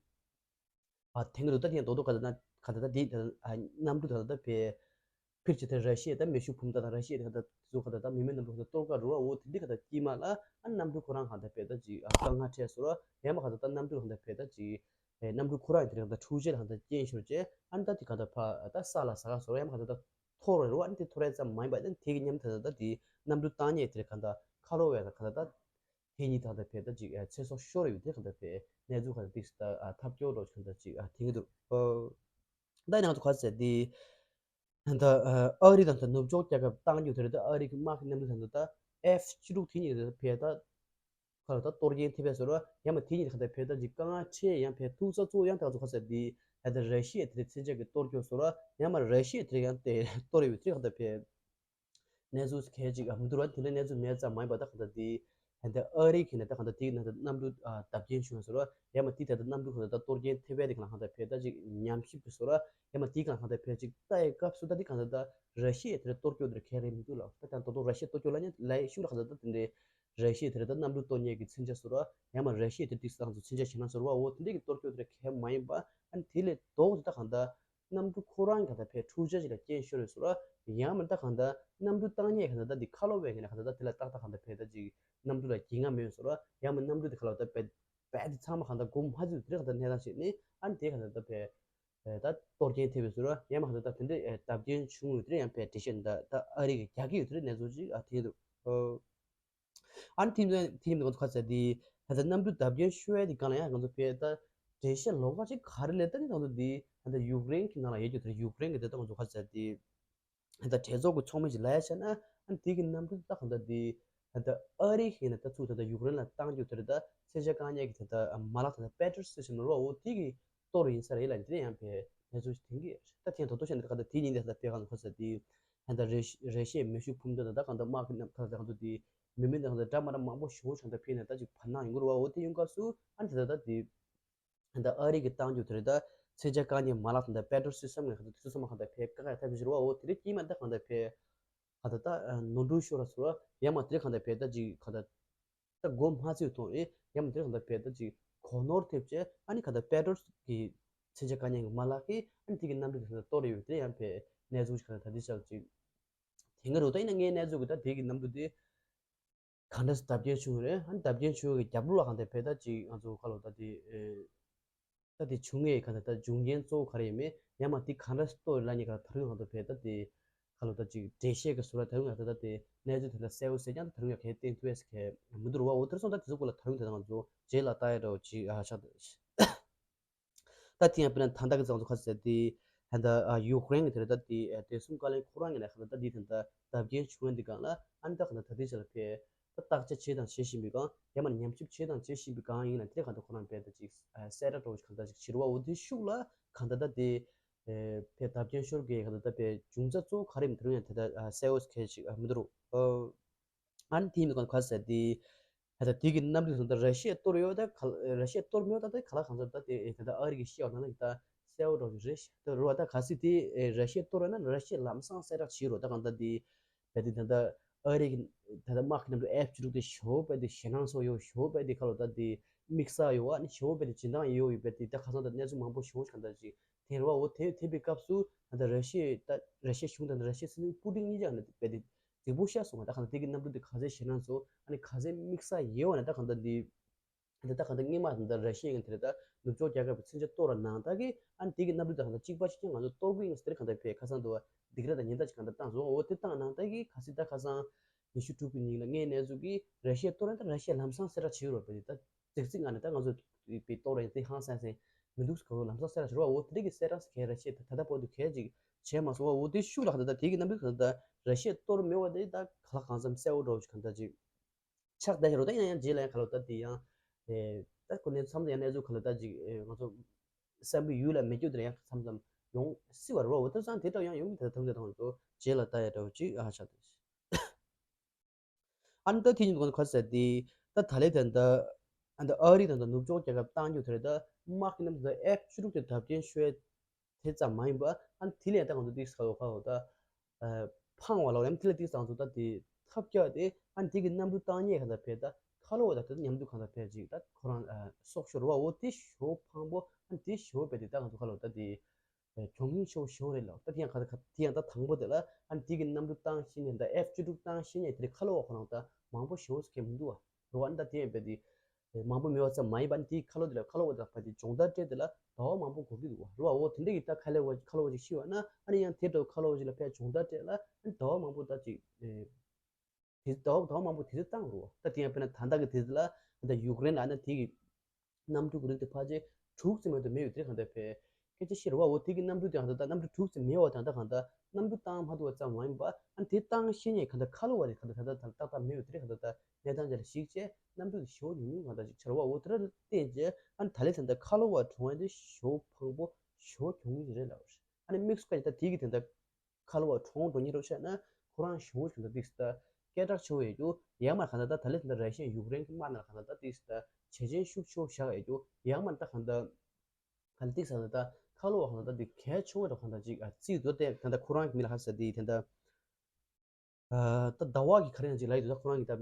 ཨ་དེང་རུ་ད་དེ་ཡང་རྡོག་རྡོག་ག་ད་ན་ག་ད་ད་དེ་ད་ཨ་གནམ་གྲུ་ད་ད་ད་བས་ཕིར་ཅི་དེ་ར་ཤི་ཡ་ད་མེ་ཤུགས་འཕུར་མདའ་དང་ར་ཤི་ཡ་དེ་ག་ད་དེ་ཚོ་ག་ད་ད་མི་མེད་གནམ་གྲུ་ག་ད་གཏོར་ག་རུ་བ། འོ་དེ་འདི་ག་ད་དཀྱིལ་མ་ལ་ཨ་གནམ་གྲུ་ཁོ་རང་ག་ད་བས་ད་ཅིག་ཨ་དཀའ་ངལ་འཕྲད་སོང་ར། ཡང་མ་ག་ད་ད་གནམ་གྲུ་ག་ད་བས་ད་ཅིག་ཨེ་གནམ་གྲུ་ཁོ་རང་དེ་ག་ད་འཕྲུལ་ཆས་ལ་ག་ད་རྐྱེན་ཤོར་རྗེས་ཨ་ནི་ད་དེ་ག་ད་ཕ་ད་ས་ལ་ཟག་ག་སོང་ར། ཡང་མ་ག་ད་ད་འཐོར་ར་རུ་བ། ཨ་ནི་དེ་འཐོར་ཡ་ཙམ་མ་ཡིན་པ་ཨ་ནི་དེ་གི་མཉམ་ད་ད་ད་དེ་གནམ་གྲུ་བཏང་ཉེས་དེ་ག་ད་ཁ་ལོ་བས་ད་ག་ད་ད། དེ་གཉིས་ད་ལྟ་བས་ད་ཅིག་ཚེ་སྲོག་ཤོར་ཡོད་དེ་གང་ལྟར་བས་གནས་ཚུལ་གང་ལྟར་ཏིག་ཙམ་ད་ཐབས་སྐྱོ་འགྲོ་གང་ལྟར་ཅིག་ཐེངས་འདུག་ད་ཡིན་ང་ཚོ་ག་ཚད་དེ་ད་ཨ་རི་དང་ད་ནུབ་ཕྱོགས་རྒྱལ་ཁབ་བཏང་རྒྱུ་དེ་རེད། ད་ཨ་རི་གི་དམག་གི་གནམ་གྲུ་ད་ད་ཨེཕ་བཅུ་དྲུག་དེ་གཉིས་རེད། བས་ད་ག་ལ་ད་གཏོར་སྐྱོན་ཐེབས་པས་ཟེར་རོ། ཡང་མ་དེ་གཉིས་གང་ལྟར་བས་ད་ཅིག་དཀའ་ངལ་འཕྲད། ཡང་བས་ཐུག་ས་གཙོ་ཡང་ད་ང་ཚོ་ག་ཚད་དེ་ད་ད་ར་ཤི་ཡ་དེ་རེད། མཚོན་ཆ་གི་གཏོར་སྐྱོན་ཟེར་རོ། ཡང་མ་ར་ཤི་ཡ་དེ་རེད་ཡང་དེ་གཏོར་ཡོད་དེ་གང་ལྟར་བས། གནས་ཚུལ་གལ་ཅིག་ཨ་མི་འདུག་ར། དེ་འདྲའི་གནས་ཚུལ་མེད་ཙམ་མ་ཡིན་པ་ད་གང་ལྟར་དེ་ ད་ལྟ་ཨ་རི་གི་ནས་ད་གང་ལྟར་དེའི་ནང་ད་གནམ་གྲུ་ཨ་བརྡབ་སྐྱོན་བྱུང་ཟེར་བ། ཡང་མ་དེ་ད་ལྟ་གནམ་གྲུ་གང་ལྟར་ད་གཏོར་སྐྱོན་ཐེབས་པའི་དེ་གང་ལ་གང་ལྟར་ཕེ་ད་ཅིག་ཉམས་ཞིབ་ཀྱི་བཟོ་ར། ཡང་མ་དེ་གང་ལ་གང་ལྟར་ཕེ་ཅིག་ལྟ་ཡི་སྐབས་སུ་ད་དེ་གང་ལྟར་ད་ར་ཤི་ཡའི་དེ་གཏོར་སྐྱོན་དེ་ག་རེ་མི་འདུག་ལ། ད་ད་ད་དུང་ར་ཤི་ཡའི་གཏོར་སྐྱོན་ལ་ཉེ་ལ་ཤུགས་ལ་གང་ལྟར་ད་དེ་འདྲའི་ར་ཤི་ཡའི་དེ་ད་གནམ་གྲུ་གཏོར་མཁན་གྱི་མཚོན་ཆ་བཟོ་ར། ཡང་མ་ར་ཤི་ཡའི་དེ་དུས་སང་ཚོ་མཚོན་ཆ་ཞེ་ན་བཟོ་ར་བ། འོ་དེ་འདྲའི་གི་གཏོར་སྐྱོན་དེ་ག་མ་ཡིན་པ། ཨ་ནི་དེ་ལས་ལྡོག་ཏུ་ད་གང་ལྟར་གནམ་གྲུ་ཁོ་རང་གི་ད་ཕེ་འཕྲུལ་ཆས་ཅིག་ལ་རྐྱེན་ཤོར་རེད་ཟེར་བ། ཡང་མིན་ད་གང་ལྟར་གནམ་གྲུ་བཏང་མཁན་གང་ལྟར་ད་འདི་ཁ་ལོ་བས་ངེས་ན་གང་ལྟར་ད་དེ་ལ་ཏག་ཏག་གང་ལྟར་ཕེ་ད་ཅིག་གནམ་གྲུ་ལ་རྐྱེན་ངན་མེད་ཟེར་བ། ཡང་མིན་གནམ་གྲུ་དེ་ཁ་ལོ་ད་ཕེ་ཕེ་དེ་ཚང་མ་གང་ལྟར་སྒོ་མ་ཚུད་དེ་གང་ལྟར་གནས་སྟངས་ཤིག་ནི། ཨ་ནི་དེ་གང་ལྟར་ད་ཕེ་ད་གཏོར་སྐྱོན་ཐེབས་པའི་ཟེར་བ། ཡང་མིན་གང་ལྟར་ད་དེ་འདྲའི་བརྡབ་སྐྱོན་བྱུང་ཡོད་དེ་ཡང་ཕེ་འགྲེལ་བཤད་འདི་ད་ཨ་རི་གི་རྒྱག་གི་ཡོད་དེ་གནས་ཚུལ་ཅིག་ཨ་དེ་འདུག་ཨ། ཨ་ནི་དེ་ནས་དེ་ནས་ང་ཚོ་ཁ་ཟེར་དེ་ད་ལྟ་གནམ་གྲུ་བརྡབ་སྐྱོན་ཤོར་ཡ་དེ་གང་ལ་ཡང་ང་ཚོ་ཕེ་ད་འགྲེལ་བཤད་ལོགས་ཀ་ཅིག་ག་རེ་ལས་ད་ནི་ང་ཚོ་དེ་ད་ལྟ་ཡུཀ་རེན་གྱི་ནང་ལ་ཡོད་རྒྱུ་དེ་ཡུཀ་རེན་གྱི་དེ་ད་ང་ཚོ་ཁ་ཟེར་དེ་ད་ལྟ་གྲོས་ཚོགས་ཀྱི་ཚོགས་མི་ཅིག་ལ་ཡ་བྱས་ན། ཨ་ནི་དེ་གི་གནམ་གྲུ་ད་གང་ལྟར་དེ་ད་ལྟ་ཨ་རི་གི་ནས་ད་ཚུར་ད་ལྟ་ཡུཀ་རེན་ལ་བཏང་རྒྱུ་དེ་ད་མཚོན་ཆ་བཀག་ཉར་གྱི་ད་ལྟ་མ་ལག་ད་ལྟ་པེ་ཊོ་རོ་སི་ཊམ་རོ་འོ་དེ་གི་གཏོར་ཡིན་ས་རེད་ལ། དེ་ཡང་ཕེ་གནས་ཚུལ་ཞིག་ཐོན་གི་ཡོད། ད་ཐེངས་ད་དུང་བཤད་ན་ད་གང་ལྟར་དེ་ཉིན་དེ་ད་ལྟ་ཕེ་གང་ལ་ཁ་ཟེར་དེ། ད་ལྟ་རེ་རེ་ཤའི་མེ་ཤུགས་འཕུར་མདའ་དང་ད་གང་ལྟར་དམག་གི་རྣམ་ཐར་དང་ང་ཚོ་དེ་མི་མིན་དང་ད་འདྲ་མ་འདྲ་མང་པོ་ཞེ་པོ་ཞིག་ད་ཕེ་ནས་ད་ཅིག་བར་སྣང་ཡོང་གི་རེད་བ། འོ་དེ་ཡོང་སྐབས་སུ་ཨ་ནི་ད་ད་ད་དེ་ད་ཨ་རི་གི་བཏང་རྒྱུ་དེ་རེད། ད་མཚོན་ཆ་བཀག་ཉར་མ་ལག་དང་ད་པེ་ཊོ་རོ་སི་ཊམ་ནས་གང་ལྟར་དེ་ཚོ་ཚང་མ་གང་ལྟར་ཕེ་བཀག་ཡ་ཐབས་བྱེད་རེད་བ། འོ་དེ་རེད་ཀྱི་མ་ད་གང་ལྟར་ཕེ་གང་ལྟར་ད་ནོར་འཁྲུལ་ཤོར་ར་ཟེར་བ། ཡང་མ་དེ་རེད་གང་ལྟར་ཕེ་ད་ཅིག་གང་ལྟར་ད་སྒོ་མ་ཚུད་ཐོང་ཨེ། ཡང་མ་དེ་རེད་གང་ལྟར་ཕེ་ད་ཅིག་གོ་ནོར་ཐེབས་བྱས། ཨ་ནི་གང་ལྟར་པེ་ཊོ་རོ་གི་མཚོན་ཆ་བཀག་ཉར་གི་མ་ལག་གིས་ཨ་ནི་དེ་གི་གནམ་གྲུ་དེ་གང་ལྟར་གཏོར་ཡོད་དེ་ཡང་ཕེ་གནས་ཚུལ་གང་ལྟར་ད་དེ་ཆགས་ཅིག་དེང་གི་རུ་ད་ཡིན་ན་ངའི་གནས་ཚུལ་གི་ད་དེ་གི་གནམ་གྲུ་དེ་གང་འདྲ་བརྡབ་སྐྱོན་བྱུང་རེད། ཨ་ནི་བརྡབ་སྐྱོན་བྱུང་བའི་རྒྱབ་ལོགས་ལ་གང་ལྟར་ཕེ་ད་ཅིག་ང་ཚོ་ཁ་ལོ་ད་དེ་ཨེ་ད་དེ་བྱུང་བའི་གང་ལྟར་ད་འབྱུང་རྐྱེན་གཙོ་བོ་ག་རེ་ཡིན་མིན། ཡང་མ་དེ་གང་འདྲ་གཏོར་ལ་ཉེ་ག་ད་རུང་ང་ཚོ་ཕེ་ད་དེ་ཁ་ལོ་ད་ཅིག་འགྲེལ་བཤད་ཀྱི་ཟུར་ལ་ད་རུང་ང་ཚོ་ད་དེ་གནས་ཚུལ་དེ་ལ་གསལ་བོ་ཟེར་ཀྱང་ད་རུང་ཡང་གལ་བསྟན་ཐུབ་ཡས་གལ་མི་འདུག་རུ་བ། འོ་དེར་སོང་ད་དེ་ཚོ་སྐོར་ལ་ད་རུང་དེ་ང་ཚོ་རྗེས་ལ་ལྟ་ཡ་འདྲ་བོ་ཅིག་ཨ་ཆགས་འདུག་ད་ཐེངས་དཔེར་ན་ད་ལྟ་གི་ང་ཚོ་ཁ་ཟེར་དེ་ད་ལྟ་ཡུཀ་རེན་གྱི་དེ་རེད། ད་དེ་དེ་གསུམ་ཀ་ལན་ཁོ་རང་གི་ནས་ཁ་ད་ད་དེ་ད་ལྟ་བརྡབ་སྐྱོན་བྱུང་བ་འདི་སྒང་ལ་ཨ་ནི་ད་ཁ་ད་ད་དེ་ཆ་ལ་ཕེ་ད་བརྟག་དཔྱད་བྱེད་དང་བྱེད་བཞིན་པའི་སྒང་། ཡང་མ་ཉམས་ཞིབ་བྱེད་དང་བྱེད་བཞིན་པའི་སྒང་ཡིན་ན་དེ་ཁ་ད་ཁོ་རང་ཕེ་ད་ཅིག་གསལ་བསྒྲགས་འདྲ་བོ་ཞིག་ག་ད་ཅིག་བྱེད་རུ་བ། འོ་དེ་ཤུགས་ལ་ག་ད་ད་དེ་ཕེ་བརྡབ་སྐྱོན་ཤོར་གི་ག་ད་ད་ཕེ་འབྱུང་རྩ་གཙོ་བོ་ག་རེ་མི་དེ་རུང་ཡང་དེ་ད་གསལ་བོ་ཁ་ཅིག་མི་འདུག་རུ། ཨ་ནི་དེ་མི་གོན་ག་ཟེར་དེ། ད་ལྟ་དེ་གི་གནམ་གྲུ་དེ་ད་ར་ཤི་ཡས་གཏོར་ཡོད་ད་ག་ར་ཤི་ཡས་གཏོར་མེད་ད་དེ་ག་ལ་གང་ཟེར་ད་དེ་ད་ལྟ་ཨ་རི་གི་ཤི་ཡོད་ན་ད་གསལ་བོ་འདྲ་བོ་རེད་ཤག་ད་རུ་བ། ད་ག་སྲིད་དེ་ར་ཤི་ཡས་གཏོར་ཡོད་ན་ར་ཤི་ཡས་ལམ་སང་གསལ་བསྒྲགས་བྱེད་རོགས། ད་གང་ད་དེ་བས་དེ་ད་ལྟ་ཨ་རི་གི་ད་ལྟ་དམག་གི་གནམ་གྲུ་ཨེཕ་བཅུ་དྲུག་དེ་ཞེ་པོ་བས་དེ་ཞེད་སྣང་ཚོ་ཡོད། ཞེ་པོ་བས་དེ་ཁ་ལོ་ད་དེ་དམིགས་བསལ་ཡོད་བ། ཨ་ནི་ཞེ་པོ་བས་དེ་སྦྱིན་བདག་ཡོད་ཡོད་བས་དེ་ད་ཁ་སང་ད་གནས་ཚུལ་མང་པོ་ཞེ་པོ་ཞིག་གང་ད་ཅིག་དེ་རུ་བ། འོ་དེ་དེ་བའི་སྐབས་སུ་ད་ལྟ་ར་ཤི་ཡས་ད་ར་ཤི་ཡའི་གཞུང་དང་ད་ར་ཤི་ཡའི་སྲིད་འཛིན་པུ་ཏིན་གཉིས་ཆ་ནས་བས་དེ་རྫིག་པོ་ཤ་སོང་བ། ད་གང་ལྟར་དེ་གི་གནམ་གྲུ་དེ་ག་ཚད་ཞེད་སྣང་ཚོ། ཨ་ནི་ག་ཚད་དམིགས་བསལ་ཡོད་བ་ན་ད་གང་ལྟར་འདི་འདི་ད་གང་ལྟར་སྔོན་མ་ད་ལྟ་ར་ཤི་ཡ་གི་དེ་རེད། ད་ནུབ་ཕྱོགས་རྒྱལ་ཁབ་ཀྱི་མཚོན་ཆ་གཏོར་བ་ནང་ལྟར་གི་ཨ་ནི་དེ་གི་གནམ་གྲུ་དེ་གང་ལྟར་གཅིག་པ་གཅིག་རྐྱང་ང་ཚོ་གཏོར་གི་ཡིན་ཟེར་གང་ལྟར་བས་ཁ་སང་དུ་བ་སྡིགས་ར་དང་ཉེན་བརྡ་ཅིག་གང་ལྟར་བཏང་སོང་། འོ་དེ་བཏང་ནང་ལྟར་གི་ག་ཚད་ད་ཁ་སང་ཉི་ཤུ་དྲུག་གི་ཉིན་ལ་ངའི་གནས་ཚུལ་གི་ར་ཤི་ཡ་གཏོར་ན་ད་ར་ཤི་ཡ་ལམ་སང་གསལ་བསྒྲགས་བྱེད་རོགས་བས། དེ་ད་རྫིག་རྫིག་ངང་ནས་ད་ང་ཚོ་པའི་གཏོར་བ་ཡིན་ཚེ་ཧང་སང་སེ་མི་འདུག་ཟེར་གི་འོ་ལམ་སང་གསལ་བསྒྲགས་བྱེད་རོགས། འོ་དེ་འདྲ་གི་གསལ་བསྒྲགས་ཟེར་གི་ར་ཤི་ཡ་ད་ད་ལྟ་བར་དུ་གས་ཅིག་བྱས་མ་སོང་བ། འོ་དེ་ཤུགས་ལ་ག་ད་ད་དེ་གི་གནམ་གྲུ་ག་ད་ད་ར་ཤི་ཡ་གཏོར་མེད་བ་དེ་ད་ག་ལ་གང་འཚམ་གསལ་བོ་འདྲ་བོ་ཅིག་གང་ལྟར་ཅིག་ཆགས་བསྡད་ཤག་རོ། ད་ཡང་ཡང་རྗེས་ལ་ཡང་ག་ལོ་ད་དེ་ཡང་ཨེ་ད་ཁོ་ནས་མཚམས་ཡང་གནས་ཚུལ་ག་ལོ་ད་ཅིག་ཨེ་ང་ཚོ་བསམ་པའི་ཡུལ་ལ་མི་སྐྱོ་དེ་ཡང་མཚམས་མཚམས་ཡོང་སྲིད་བ་རོ། འོ་ད་ཙང་དེ་འདྲ་ཡང་ཡོང་གི་ད་ཐང་དེ་དང་ཚོ་རྗེས་ལ་ལྟ་ཡ་འདྲ་བོ་ཅིག་ཨ་ཆགས་བསྡད་ཤག་ཨ་ནི་ད་དེ་ཉིད་ཀྱི་ཁ་ཟེར་དེ་ད་ད་ལེ་དེ་འདྲ་ཨ་ནི་ཨ་རི་དང་ད་ནུབ་ཕྱོགས་རྒྱལ་ཁབ་བཏང་རྒྱུ་དེ་རེད། ད་དམག་གི་གནམ་གྲུ་ཨེཕ་བཅུ་དྲུག་དེ་བརྡབ་སྐྱོན་ཤོར་ཡ་དེ་ཙམ་མ་ཡིན་པ། ཨ་ནི་དེ་ལས་ད་ང་ཚོ་ཏིག་ས་ཁ་ལོ་ཁ་ལོ་ད་ཨ་ཕངས་བ་ལ་ཡང་དེ་ལས་ཏིག་ས་ང་ཚོ་ད་དེ་ཐབས་སྐྱོ་དེ་ཨ་ནི་དེ་གི་གནམ་གྲུ་བཏང་མཁན་ག་ད་ཕེ་ད་ཁ་ལོ་བ་ད་དེ་མཉམ་དུ་གང་ད་ཕེ་ཅིག་ད་ཁོ་རང་ཨ་སྲོག་ཤོར་བ། འོ་དེ་ཞོ་ཕངས་པོ། ཨ་ནི་དེ་ཞོ་བས་དེ་ད་ང་ཚོ་ཁ་ལོ་ད་དེ་ཨ་གྱོང་ངན་ཆེ་བོ་ཞོ་རེད་ལ། ད་དེ་ཡང་ག་ད་དེ་ཡང་ད་དང་པོ་དེ་ལ་ཨ་ནི་དེ་གི་གནམ་གྲུ་བཏང་ཤེས་ནས་ད་ཨེཕ་བཅུ་དྲུག་བཏང་ཤེས་ནས་དེ་ལས་ཁ་ལོ་བ་ཁོ་རང་ད་མང་པོ་ཞོ་ཟེར་མཁན་མི་འདུག་བ། རོ་ཨ་ནི་ད་དེ་ཡང་བས་དེ། མང་པོ་མེད་པ་ཙམ་མ་ཡིན་པ་ནི་དེའི་ཁ་ལོ་དེ་ལ་ཁ་ལོ་བ་དང་ཕ་དེ་སྦྱོང་བརྡར་སྤྲད་དེ་ལ་ཟླ་བ་མང་པོ་འགོར་གྱི་འདུག་བ། རོ་ཨ་འོ་དེ་འདྲ་གི་ད་ཁ་ལོ་བ་ཁ་ལོ་བ་ཅིག་ཤི་བ་ན་ཨ་ནི་ཡང་དེ་འདྲ་ཁ་ལོ་བ་ཅིག་ལ་ཕར་སྦྱོང་བརྡར་སྤྲད་ལ་ཨ་ནི་ཟླ་བ་མང་པོ་ད་ཅིག་དེ་ཟླ་བ་ཟླ་བ་མང་པོ་དེ་ཚོ་བཏང་རོ། ད་དེ་ཡང་དཔེར་ན་ད་ལྟ་གི་དེ་ཚོ་ལ་ད་ཡུཀ་རེན་ལ་ཨ་ནི་དེ་གི་གནམ་གྲུ་གི་རིགས་དེ་ཕལ་ཆེར་དྲུག་ཙམ་མ་གཏོགས་མེད་ཡོད་དེ་གང་ལྟར་ཕེ། སྐད་ཆ་བཤད་རེད་བ། འོ་དེ་གི་གནམ་གྲུ་དེ་གང་ལྟར་ད་གནམ་གྲུ་དྲུག་ཙམ་མེད་བ་དང་ད་གང་ལྟར་གནམ་གྲུ་བཏང་མ་ཐུབ་པ་ཙམ་མ་ཡིན་པ། ཨ་ནི་དེ་བཏང་ཤེས་མཁན་གང་ལྟར་ཁ་ལོ་བ་རེད་གང་ལྟར་ད་ལྟ་ཏག་ཏག་མེད་ཡོད་དེ་གང་ལྟར་ད་གནས་སྟངས་དེ་ལ་གཞིགས་བྱས་གནམ་གྲུ་དེ་ཞེ་པོ་ཉུང་ཉུང་གང་ལྟར་ཅིག་ཆགས་རེད་བ། འོ་དེ་འདྲ་བལྟས་རྗེས་ཨ་ནི་ད་ལེ་ད་ལྟ་ཁ་ལོ་བ་གྲོངས་ཡ་དེ་ཞེ་པོ་ཕངས་པོ་ཞེ་པོ་གྱོང་གུན་ཞིག་རེད་ལབ་རེད། ཨ་ནི་དམིགས་སུ་བཀར་ཡ་ད་དེ་གི་དེ་འདྲ་ཁ་ལོ་བ་གྲོངས་འགྲོ་ཉེན་རོགས་བྱས་ན་ཁོ་རང་ཞེ་པོ་ཞིག་ད་ཏིག་ས་ སྐད་གྲགས་ཆེ་བོ་ཡོད་རྒྱུ་ཡང་མར་གང་ལྟར་ད་ད་ལེ་ད་ལྟ་ར་ཤི་ཡ་ཡུཀ་རེན་གྱི་དམག་ནང་གང་ལྟར་ད་ཏིག་ད་བྱས་རྗེས་ཤུགས་ཆེ་བོ་བཞག་ཡོད་རྒྱུ་ཡང་མར་ད་གང་ལྟར་ག་ལ་ཏིག་ས་ད་ད་ཁ་ལོ་བ་གང་ལྟར་ད་དེ་གལ་ཆེ་བོ་འདྲ་གང་ལྟར་ཅིག་ཨ་རྩིས་འདུག་དེ་གང་ལྟར་ཁོ་རང་གི་མི་ལ་ཧ་ས་དེ་དེ་ད་ཨ་ད་ཟླ་བ་གི་ག་རེ་ཡང་ཅིག་ལ་ཡི་དུ་ད་ཁོ་རང་གི་ད་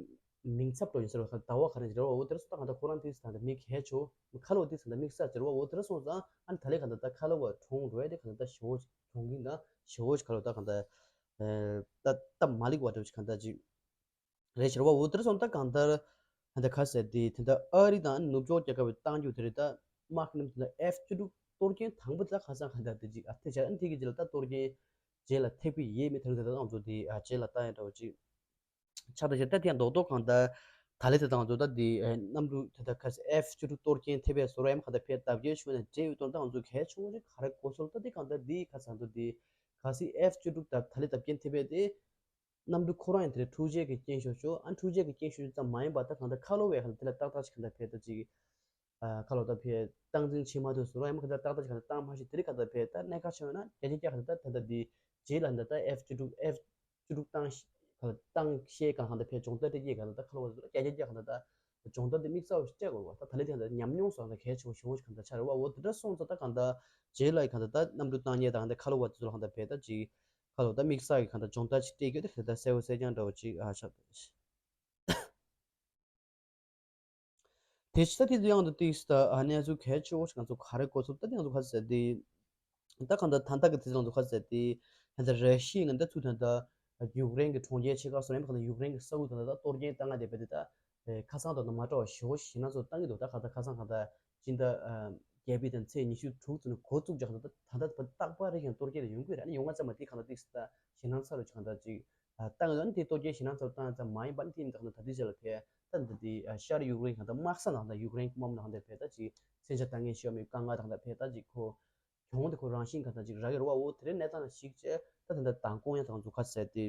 མིང་ཚབ་འགྲོ་ཡིན་ཟེར་བ་ཟླ་བ་ག་རེ་ཡང་ཅིག་རེད་བ། འོ་དེར་སོ་ད་གང་ལྟར་ཁོ་རང་ཏིག་ས་ད་མི་གལ་ཆེ་བོ་ཁ་ལོ་བ་ཏིག་ས་ད་དམིགས་བསལ་ཟེར་བ། འོ་དེར་སོང་ཙང་ཨ་ནི་ད་ལེ་གང་ལྟར་ད་ཁ་ལོ་བ་གྲོངས་འགྲོ་ཡ་དེ་གང་ལྟར་ད་ཞེ་བོ་གྲོངས་གིན་ད་ཞེ་བོ་ཅིག་ཁ་ལོ་ད་གང་ལྟར་ད་ད་མ་ལིག་བ་འདྲ་བོ་ཅིག་གང་ལྟར་ཅིག་རེད་ཤར་བ། འོ་དེར་སོང་ད་གང་ལྟར་ད་ལྟ་ཁ་ཟེར་དེ་དེ་ལྟ་ཨ་རི་དང་ནུབ་ཕྱོགས་རྒྱལ་ཁབ་བཏང་རྒྱུ་དེ་རེད། ད་དམག་གི་ནང་དེ་ལྟ་ཨེཕ་བཅུ་དྲུག་གཏོར་སྐྱོན་དང་པོ་དེ་ལ་ཁ་སང་གང་ལྟར་དེ་ཅིག་ཨ་ཐེ་ཆ་ཨ་ཐེ་གི་རྗེས་ལ་ད་གཏོར་སྐྱོན་རྗེས་ལ་ཐེབས་ཀྱི་ཡེ་མེད་དེ་རིང་དེ་ལྟ་ང་ཚོ་དེ་ཨ་རྗེས་ལ་ལྟ་ཡ་འདྲ་བོ་ཅིག་ཆགས་འདུག་ཅེས་ད་དེ་ཡང་རྡོག་རྡོག་གང་ལྟར་ད་ལེ་དེ་དང་ང་ཚོ་ད་དེ་གནམ་གྲུ་དེ་ལྟ་ཁ་ཟེར་ཨེཕ་བཅུ་དྲུག་གཏོར་སྐྱོན་ཐེབས་པའི་བཟོ་འདྲ་ཡང་གང་ལྟར་ཕེ་བརྡབ་སྐྱོན་བྱུང་ནས་འབྲེལ་ཡོད་དོན་དག་ང་ཚོ་གལ་ཆེ་བོ་ཅིག་ག་རེ་གོ་སོང་ད་དེ་གང་ལྟར་དེ་ཁ་སང་ཚོ་དེ་ག་ཟེར་ཨེཕ་བཅུ་དྲུག་ད་ད་ལེ་བརྡབ་སྐྱོན་ཐེབས་པའི་དེ། གནམ་གྲུ་ཁོ་རང་ཡང་དེ་རིང་འཕྲུལ་ཆས་ཀྱི་རྐྱེན་ཤོར་ཤོར་ཨ་འཕྲུལ་ཆས་ཀྱི་རྐྱེན་ཤོར་ཤོར་ཙམ་མ་ཡིན་པར་ད་གང་ལྟར་ཁ་ལོ་བའི་གང་ལྟར་དེ་ལ་ཏག་ཏག་ཅིག་གང་ལྟར་ཕེ་ད་ཅིག་ཨ་ཁ་ལོ་ད་ཕེ་སྟངས་འཛིན་བྱེད་མ་ཐུབ་ཟེར་རོ་ཡང་མ་གང་ལྟར་ཏག་ཏག་ཅིག་གང་ལྟར་བཏང་མ་ཤེས་དེ་རིང་གང་ལྟར་ཕེ་ད་གནད་འགག་ཆེ་བ་ན་བརྒྱ་ཆ་བརྒྱ་གང་ལྟར་ད་ད་ལྟ་དེ་རྗེས་ལ་ད་ལྟ་ཨེཕ་བཅུ་དྲུག་ཨེཕ་བཅུ་དྲུག་བཏང་ཤེས་གང་ལྟར་ཕེ་སྦྱོང་བརྡར་སྤྲད་ཀྱི་གང་ལྟར་ད་ཁ་ལོ་བ་ཟེར་རོ་བརྒྱ་ཆ་བརྒྱ་གང་ལྟར་ད། སྦྱོང་བརྡར་དེ་དམིགས་བསལ་བ་ཞིག་སྤྲད་དགོས་པ་ད་ད་ལེ་དེ་གང་ལྟར་ཉམས་མྱོང་སོགས་ལ་གལ་ཆེ་བ་ཞེ་པོ་ཞིག་གང་ལྟར་ཆགས་རེད་བ། འོ་དེ་འདྲ་སོང་ཙང་ད་གང་ལྟར་རྗེས་ལ་གང་ལྟར་ད་གནམ་གྲུ་བཏང་མཁན་དང་ད་ཁ་ལོ་བ་དེ་ཚོ་ལ་གང་ལྟར་བས་ད་ཅིག་ཁ་ལོ་ད་དམིགས་བསལ་གྱི་གང་ལྟར་སྦྱོང་བརྡར་ཅིག་སྤྲད་རྒྱུ་དེ་གང་ལྟར་གསལ་པོ་གསལ་རྐྱང་འདྲ་བོ་ཅིག་ཨ་ཆགས་འདུག་དེ་ཕྱི་ད་དེ་ཚོ་ཡང་དུ་ཏིག་ད་ཨ་གནས་ཚུལ་གལ་ཆེ་བོ་ཞིག་ང་ཚོ་ག་རེ་གོ་ཐུབ་ད་དེ་ང་ཚོ་ག་ཟེར་དེ། ད་གང་ལྟར་ད་ལྟ་གི་དུས་ཚོད་ང་ཚོ་ག་ཟེར་ཏེ། ད་ལྟ་ར་ཤི་ཡ་ང་ད་ཚུར་ད་ལྟ་ཡུཀ་རེན་གྱི་གྲོང་ཁྱེར་ཆེ་ཁག་སོགས་ཡིན་པ་གང་ལྟར་ཡུཀ་རེན་གྱི་ས་ཁུལ་ད་ལྟ་གཏོར་སྐྱོན་བཏང་ང་བསྡད་པ་དེ་ད་ཁ་སང་དང་ད་མ་འདྲ་བ་ཞེ་པོ་ཞེད་སྣང་ཚོ་བཏང་གི་འདུག་ད་ག་ད་ཁ་སང་གང་ལྟར་སྤྱི་ཟླ་བརྒྱད་པའི་དང་ཚེས་ཉི་ཤུ་དྲུག་ཚུན་འགོ་བཙུགས་ཀྱང་ད་ལྟ་ད་ལྟ་རྟག་པར་རེ་བཞིན་གཏོར་སྐྱོན་དེ་ཡོང་གི་རེད། ཨ་ནི་ཡོང་ང་ཙམ་མ་དེ་གང་ལྟར་ཏིག་ད་ཞེད་སྣང་ཚ་རུ་གང་ལྟར་ཅིག་བཏང་གི་འདུག་ཨ་ནི་དེ་གཏོར་སྐྱོན་ཞེད་སྣང་ཚ་རུ་བཏང་ཙམ་མ་ཡིན་པ་ཨ་ནི་དེ་ཡིན་ད་གང་ལྟར་ད་ལྟའི་ཆ་ལ་ཕེ་ད་ད་དེ་ཤར་ཡུཀ་རེན་གང་ལྟར་དམག་ས་ནང་ད་ཡུཀ་རེན་དམག་མི་ནང་ད་ཕེ་ད་ཅིག་མཚོན་ཆ་བཏང་མཁན་ཤོར་མེད་དཀའ་ངལ་དང་ད་ཕེ་ད་ཅིག་ཁོ། གྱོང་དེ་ཁོ་རང་བཞིན་གང་ལྟར་ཅིག་རག་གི་རེད་བ། འོ་དེ་རིང་གནས་སྟངས་ལ་གཞིགས་བྱས་ད་ད་ལྟ་མདང་དགོང་ཡང་ད་ང་ཚོ་ག་ཟེར་ཏེ།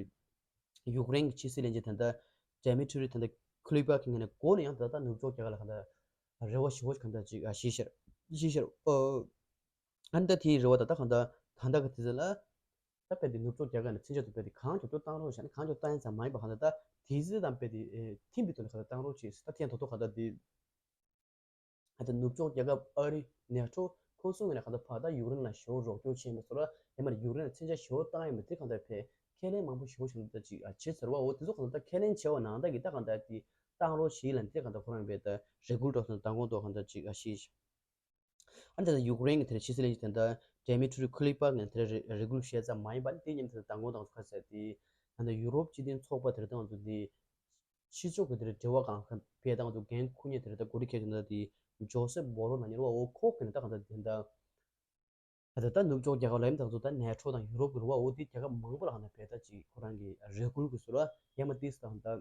ཡུཀ་རེན་གྱི་ཕྱི་སྲིད་བློན་ཆེན་ད་ལྟ་ཌེ་མི་ཊི་རི་ད་ལྟ་ཁུ་ལི་པ་གི་ངོས་ནས་འགོ་ནས་ཡང་ད་ལྟ་ནུབ་ཕྱོགས་རྒྱལ་ཁབ་ལ་གང་ལྟར་རེ་བ་ཞེ་པོ་ཞིག་གང་ལྟར་ཅིག་ཨ་བཞེས་ཤར་བཞེས་ཤར་ཨོ། ཨ་ནི་ད་དེའི་རེ་བ་ད་ལྟ་གང་ལྟར་ད་ལྟ་གི་དུས་ཚོད་ལ་ད་དཔེ་དེ་ནུབ་ཕྱོགས་རྒྱལ་ཁབ་ནས་མཚོན་ཆ་དེ་དཔེ་དེ་གང་མགྱོགས་མགྱོགས་བཏང་རོགས་བྱས་ནས་གང་མགྱོགས་བཏང་ཡིན་ཙང་མ་ཡིན་པ་གང་ལྟར་ད་དེའི་ཚེ་དང་དཔེ་དེ་ཐིམ་པའི་ཐོག་ནས་གང་ལྟར་བཏང་རོགས་བྱས་ད་ཐེངས་ཐོག་ཐོག་གང་ལྟར་དེ། ད་ལྟ་ནུབ་ཕྱོགས་རྒྱལ་ཁབ་ཨ་རི་ནེ་ཊོ་ཁོང་ཚོའི་ངོས་ནས་གང་ལྟར་ཕར་ད་ཡུཀ་རེན་ལ་ཞེ་པོ་རོགས་སྐྱོར་བྱས་མེད་ཟེར་ར་ཡང་མར་ཡུཀ་རེན་ལ་མཚོན་ཆ་ཞེ་པོ་བཏང་ཡོད་མེད་དེ་གང་ལྟར་ཕེ་ཁས་ལེན་མང་པོ་ཞེ་པོ་ཞིག་འདུག་ད་ཅིག་ཨ་བྱེད་ཟེར་བ། འོ་དེ་ཚོ་གང་ལྟར་ཁས་ལེན་བྱས་པ་ནང་ད་གི་ད་གང་ལྟར་དེ་བཏང་རོགས་བྱེད་ལ་འདི་གང་ལྟར་ཁོ་རང་བས་ད་རེ་སྐུལ་འགྲོ་སོང་མདང་དགོང་ཐོག་གང་ལྟར་ཅིག་ཨ་ཤེས་ཤིང་། ཨ་ནི་ད་ལྟ་ཡུཀ་རེན་གྱི་དེར་ཕྱི་སྲིད་བློན་ཆེན་དེ་འདྲ་ཌེ་མི་ཊི་རི་ཁུ་ལི་པ་ནས་དེར་རེ་རེ་སྐུལ་བྱས་ཙམ་མ་ཡིན་པ་ནི་དེ་མཉམ་དུ་མདང་དགོང་དང་ཁ་གསལ་ཏེ་ད་ལྟ་ཡུ་རོབ་སྤྱི་མཐུན་ཚོགས་པ་དེར་ད་ང་ཚོ་འདི་ཕྱི་ཕྱོགས་ཀྱི་དེར་འབྲེལ་བ་གང་ག་བས་ད་ང་ཚོ་འགན་འཁུར་མཁན་དེར་ད་འགོ་ཁྲིད་མཁན་དེ་འདྲ་དེ་ཇོ་སེབ་བྷོ་རོ་ན་ཉེར་བ་འོ་ཁོ་གི་ནས་ད་གང་ལྟར་དེ་འདྲ་ད་ལྟ་ནུབ་ཕྱོགས་རྒྱལ་ཁབ་ལ་ཡིན་ད་ཚོ་ད་ནེ་ཊོ་དང་ཡུ་རོབ་ཀྱི་རུ་བ་འོ་དེ་རྒྱལ་ཁབ་མང་པོ་ལ་གང་ལྟར་བས་ད་ཅིག་ཁོ་རང་གི་རེ་སྐུལ་གྱི་ཟུར་ལ་ཡ་མ་ཏིས་དང་ད།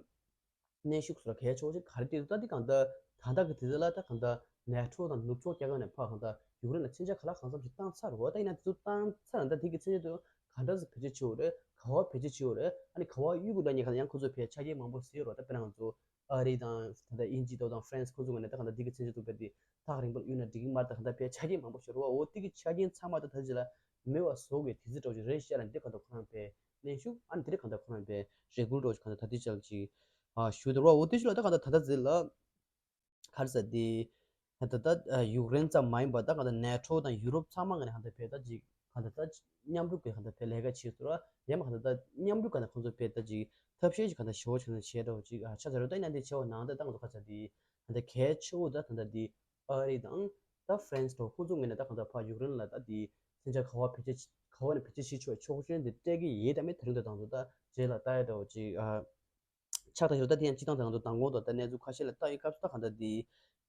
གནོན་ཤུགས་སོགས་ལ་གལ་ཆེ་བ་ཞིག་ག་རེ་སྤྲད་འདུག་ད་འདི་གང་ལྟར་ད་ལྟ་གི་དུས་ཚོད་ལ་ད་གང་ལྟར་ནེ་ཊོ་དང་ནུབ་ཕྱོགས་རྒྱལ་ཁབ་ནས་ཕར་གང་ལྟར་ཡུཀ་རེན་ལ་མཚོན་ཆ་ག་ལ་གང་འཚམ་ཞིག་བཏང་ཚར་རེད་བ། ད་ཡིན་ན་དེ་ཚོ་བཏང་ཚར་ན་ད་དེ་གི་མཚོན་ཆ་དེ་ག་འདྲ་ཞིག་བེད་སྤྱོད་བྱེད་དགོས་རེད། ག་བ་བེད་སྤྱོད་བྱེད་དགོས་རེད། ཨ་ནི་ག་བ་གཡུག་དགོས་ལབ་མཁན་གང་ལྟར་ཡང་ཁོ་ཚོས་ཕར་ཆ་རྐྱེན་མང་པོ་བཟོས་ཡོད་རེད་བ། ད་དཔེར་ན་ང་ཚོ་ཨ་རི་དང་ད་ལྟ་དབྱིན་ཇི་ཏོ་དང་ཧྥ་རན་སི་ཁོ་ཚོ་ངོས་ནས་ད་གང་ལྟར་འདི་གི་མཚོན་ཆ་དེ་ཚོ་དཔེ་དེ་ཐག་རིང་པོ་ལ་གཡུག་ན་འགྲིག་གི་མ་རེད། ད་གང་ལྟར་ཕར་ཆ་རྐྱེན་མང་པོ་བཟོས་རེད་བ། འོ་དེ་གི་ཆ་རྐྱེན་ཚང་མ་ད་ད་ཅི་ལ་མེད་པ་བཟོ་དགོས་དུས་ཚོད་འདྲ་བོ་ཅིག་རེད་ཤག་ལབ་འདི་གང་ལྟར་ཁོ་རང་ཕར་གནོན་ཤུགས་ཨ་ནི་དེ་རིང་གང་ལྟར་ཁོ་རང་ཕར་རེ་སྐུལ་འདྲ་བོ་ཅིག་གང་ལྟར་ད་ལྟའི་ཆར་ཅིག་ཨ་ཞུས་འདུག་ར། འོ་དེ་ཞུ་ལ་ད་གང་ལྟར་ད་ལྟ་ཟེར་ལ་ག་རེ་ཟེར་དེ་ད་ད་ལྟ་ཡུཀ་རེན་ཙམ་མ་ཡིན་པར་ད་གང་ལྟར་ནེ་ཊོ་དང་ཡུ་རོབ་ཚང་མ་ངོས་ནས་གང་ལྟར་ཕར་ད་ཅིག་གང་ལྟར་ད་མཉམ་རུབ་ཀྱི་གང་ལྟར་ཕར་ལས་ཀ་བྱེད་ཚུལ་ལ་ཡང་མ་གང་ལྟར་ད་མཉམ་རུབ་གང་ལྟར་ཁོང་ཚོ་ཕར་ད་ཅིག་ཐབས་ཤེས་ཅིག་གང་ལྟར་ཞེ་པོ་ཅིག་གང་ལྟར་བྱས་འདྲ་བོ་ཅིག་ཨ་ཆ་ཟེར་རོ། ད་ཡིན་ན་འདི་བྱས་པ་ནང་ད་ད་གང་ལྟར་ག་ཚ་དེ་གང་ལྟར་གལ་ཆེ་བོ་ད་གང་ལྟར་དེ་ཨ་རི་དང་ད་ཧྥ་རན་སི་ཐོག་ཁོང་ཚོ་ངོས་ནས་ད་གང་ལྟར་ཕར་ཡུཀ་རེན་ལ་ད་དེ་མཚོན་ཆ་ག་བ་བེད་སྤྱོད་ག་བ་ནས་བེད་སྤྱོད་བྱེད་ཆོག་ཆོག་ཆོག་དེ་སྤྲད་ཀྱི་ཡོད་དམ་མེད་ད་རིང་ད་དང་ཚོ་ད་རྗེས་ལ་ལྟ་ཡ་འདྲ་བོ་ཅིག་ཨ་ཆགས་ད་ཡོད། ད་དེ་ཡང་སྤྱི་བཏང་ད་ང་ཚོ་མདང་དགོང་དང་ད་གནས་ཚུལ་ཁ་ཤས་ལ་ལྟ་ཡི་སྐབས་སུ་ད་གང་ལྟར་དེ་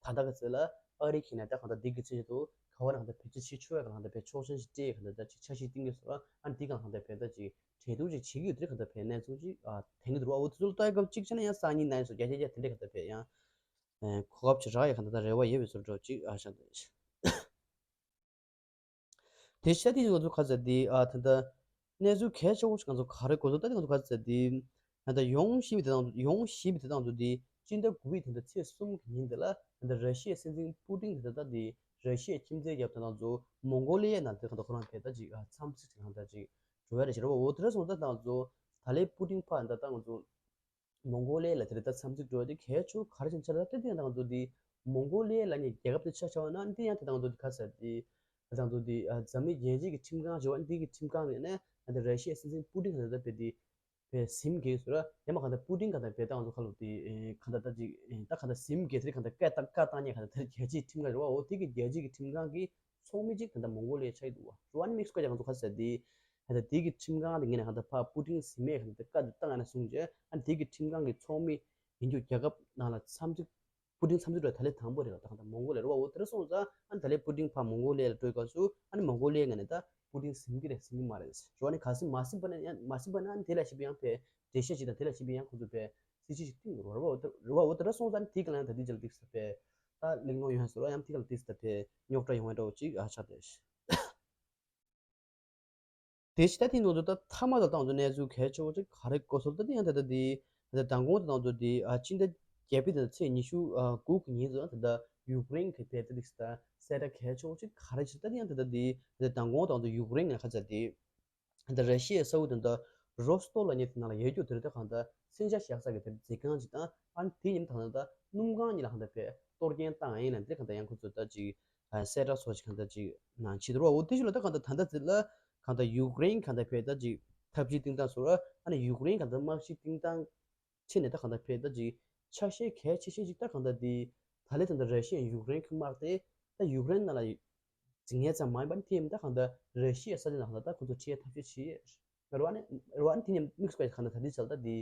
ད་ལྟ་ག་ཚོད་ལ་ཨ་རི་ཁྱེད་ནས་ད་གང་ལྟར་དེ་གི་མཚོན་ཆ་དེ་ག་བ་ནས་གང་ལྟར་བེད་སྤྱོད་བྱེད་ཆོག་ཡ་གང་ལྟར་བེད་ཆོག་ཆོག་ཅིག་སྤྲད་གང་ལྟར་ད་ཅིག་འཆར་གཞི་བཏིང་གི་སོ་ཨ་འདི་གང་ལྟར་བེད་ད་ཅིག་གྲོས་བསྡུར་ཅིག་བྱེད་ཀྱི་ཡོད་དེ་གང་ལྟར་བེད་གནས་ཚུལ་ཅིག་ཨ་དེང་གི་འདུག་ར། འོ་དེ་ཚོ་ལ་ལྟ་ཡི་སྐབས་གཅིག་བྱས་ན་ཡང་སང་ཉིན་གནངས་ཉིན་སོགས་བརྒྱ་ཆ་བརྒྱ་དེ་འདྲས་གང་ལྟར་བེད་ཡང་གོ་སྐབས་ཅིག་རག་ཡ་གང་ལྟར་ད་རེ་བ་ཡོད་པའི་བཟོ་འདྲ་ཅིག་ཨ་ཤ་འདུག་དེ་ཤ་དེ་ང་ཚོ་ག་ཚོད་དེ་ཨ་ད་ལྟ་གནས་ཚུལ་གལ་ཆེ་བོ་ཞིག་ང་ཚོ་ག་རེ་གོ་ཚོད་ད་དེ་ང་ཚོ་ག་ཚོད་དེ་ད་ལྟ་ཡོང་བཞིན་པའི་དེ་དང་ཡོང་བཞིན་པའི་དེ་དང་ཚོ་དེ་སྤྱི་ཟླ་དགུ་པའི་དེ་ད་ཚེས་གསུམ་གྱི་ཉིན་དེ་ལ་ད་ལྟ་ར་ཤི་ཡའི་སྲིད་འཛིན་པུ་ཏིན་དེ་ད་ལྟ་དེ་ར་ཤི་ཡའི་ཁྱིམ་མཚེས་རྒྱབ་དེ་དང་ཚོ་མོང་གོ་ལི་ཡའི་ནང་དེ་གང་ལྟར་ཁོ་རང་ཕེ་ད་ཅིག་ཨ་འཚམས་གཟིགས་ཅིག་གང་ལྟར་ཅིག་འགྲོ་ཡ་རེད་ཤེས་རེད་བ། འོ་དེ་འདྲ་སོང་ད་ད་ང་ཚོ་ད་ལྟའི་པུ་ཏིན་ཕར་ད་ད་ང་ཚོ། མོང་གོ་ལི་ཡ་ལ་དེ་རེད་ད་འཚམས་གཟིགས་འགྲོ་བ་དེ་གལ་ཆེ་བོ་ག་རེ་བྱུང་ཆ་ལ་ད་དེ་ཡང་ད་ང་ཚོ་དེ་མོང་གོ་ལི་ཡ་ལབ་མཁན་རྒྱལ་ཁབ་དེ་ཆ་བཞག་པ་ན་འདི་ཡང་དེ་ད་ང་ཚོ་དེ་ག་ཟེར་དེ་ད་ང་ཚོ་དེ་ཨ་འཛམ་གླིང་རྒྱལ་སྤྱིའི་གི་ཁྲིམས་ཁང་ཞེས་པ་འདི་གི་ཁྲིམས་ཁང་ནས་ནས་ད་ལྟ་ར་ཤི་ཡའི་སྲིད་འཛིན་པུ་ཏིན་ག་ད་ད་དཔེ་དེ་དཔེ་ཟིན་གྱིས་ཟེར་ར་ཡང་མ་ག་ད་པུ་ཏིན་ག་ད་དཔེ་ད་ང་ཚོ་ཁ་ལོ་དེ་ག་ད་ད་ཅིག་ད་ག་ད་ཟིན་གྱིས་དེ་ག་ད་བཀའ་བཏང་བཀའ་བཏང་མཁན་ག་ད་དེ་རྒྱལ་སྤྱིའི་ཁྲིམས་ཁང་རེད་བ། འོ་དེ་གི་རྒྱལ་སྤྱིའི་གི་ཁྲིམས་ཁང་གི་ཚོགས་མི་གཅིག་ད་ལྟ་མོང་གོ་ལི་ཡ་ཆགས་ཀྱི་འདུག་བ། རེད་བ། ཨ་ནི་དམིགས་སུ་བཀར་ཀྱང་ང་ཚོ་ག་ཟེར་དེ་ད་ལྟ་དེ་གི་ཁྲིམས་ཁང་དེ་ངས་ནས་ག་ད་ཕ་པུ་ཏིན་ཟིན་མེད་ག་ད་བཀའ་དེ་བཏང་ཨ་ན་གསུངས་རྗེས་ཨ་ནི་དེ་གི་ཁྲིམས་ཁང་གི་ཚོགས་མི་ཡིན་རྒྱུ་རྒྱལ་ཁབ་ནང་ལ་འཚམས་གཟིགས་པུ་ཏིན་འཚམས་གཟིགས་འགྲོ་ད་ལེ་དང་པོ་རེད་ལ་ད་ག་ད་མོང་གོ་ལི་ཡ་རེད་བ། འོ་དེ་ར་སོང་ཙང་ཨ་ནི་ད་ལེ་པུ་ཏིན་ཕ་མོང་གོ་ལི་ཡ་ལ་སྤྲོད་སྐབས་སུ་ཨ་ནི་མོང་གོ་ལི་ཡ་ངས་ནས་ད་པུ་ཏིན་ཟིན་གི་རེད་ཟིན་གི་མ་རེད་ཟེར་བ་ནི་ག་ཟིན་མ་ཟིན་པ་ནི་ཡང་མ་ཟིན་པ་ནི་ཨ་ནི་དེ་ལ་ཞིབ་ཡང་ཕེ་འགྲེལ་བཤད་ཅིག་དང་དེ་ལ་ཞིབ་ཡང་ཁོང་ཚོ་ཕེ་སྲིད་ཇུས་ཅིག་བཏིང་དགོས་རེད་བ། འོ་དེ་རེད་བ། འོ་དེ་ར་སོང་ཙང་ཨ་ནི་དེ་ག་ལ་ཡང་ད་དེ་ཅིག་ལ་འདུག་ཟེར་ཕེ་ད་གླེང་སློང་ཡོང་ཡ་ཟེར་བ་ཡང་དེ་ག་ལ་འདུག་ཟེར་ད་ཕེ་རྙོག་དྲ་ཡོང་ཡ་འདྲ་བོ་ཅིག་ཨ་ཆགས་བསྡད་ཤག་དེ་ཕྱི་ད་དེ་ནང་དུ་ད་མཐའ་མ་ལ་ཏང་དུ་གནས་ཚུལ་གལ་ཆེ་བོ་ཅིག་ག་རེ་གོ་སོང་ད་དེ་ཡང་ད་ལྟ་དེ་ད་ལྟ་མདང་དགོང་དུ་ཏང་དུ་དེ་ཨ་སྤྱི་ཟླ་བརྒྱད་པའི་ད་ཚེས་ཉི་ཤུ་དགུ་གི་ཉིན་དུ་ད་ལྟ་ཡུཀ་རེན་གྱི་དེ་ད་དེ་ད་གསལ་བསྒྲགས་གལ་ཆེ་བོ་ཅིག་ག་རེ་ཅིག་ད་དེ་ཡང་ད་ལྟ་དེ་ད་ལྟ་མདང་དགོང་ཏང་དུ་ཡུཀ་རེན་གྱི་ཁ་ཚ་དེ་ད་ལྟ་ར་ཤི་ཡའི་ས་ཁུལ་དུ་ད་ལྟ་རོ་སི་ཏོབ་ལབ་མཁན་དེ་ནང་ལ་ཡོད་རྒྱུ་དེ་རེད། ད་གང་ལྟར་མཚོན་ཆ་བཞག་ས་གི་དེ་རྫིག་ཁང་ཅིག་དང་ཨ་ནི་དེ་ཉིན་ད་གང་ལྟར་སྣུམ་ཁང་གཉིས་ལ་གང་ལྟར་ཕེ་གཏོར་སྐྱོན་བཏང་ཡིན་ལ་འདིར་གང་ལྟར་ཡང་ཁོ་ཚོ་ད་ཅིག་གསལ་བསྒྲགས་སོགས་ཅིག་གང་ལྟར་ཅིག་ནང་ཕྱི་དུ་རོ། འོ་དེ་ཞིག་ལ་ད་གང་ལྟར་ད་ལྟ་ཚེ་ལ་གང་ལྟར་ཡུཀ་རེན་གང་ལྟར་ཕེ་ད་ཅིག་འཐབ་ཇུས་བཏིང་སྟངས་སོགས་ལ་ཨ་ནི་ཡུཀ་རེན་གང་ལྟར་དམག་ཇུས་བཏིང་སྟངས་ཕྱི་ནས་ད་གང་ལྟར་ཕེ་ད་ཅིག་ཆ་ཤས་གལ་ཆེ་ཤོས་ཅིག་ད་གང་ལྟར་དེ་ད་ལས་ད་ལྟ་ར་ཤི་ཡ་ཡུཀ་རེན་གྱི་དམག་དེ་ད་ཡུཀ་རེན་ནང་ལ་འཛིང་ངེས་ཙམ་མ་ཡིན་པར་ཐེམ་ད་གང་ལྟར་ར་ཤི་ཡའི་ས་ཆ་ནང་གང་ལྟར་ད་ཁོ་ཚོ་ཁྲིད་ཐབས་ཤེས་བྱེད་རེད་བ། ནི་རེད་བ། ནི་དེ་ནས་དམིགས་སུ་བཀར་གང་ལྟར་ད་ལྟའི་ཆར་ད་དེ་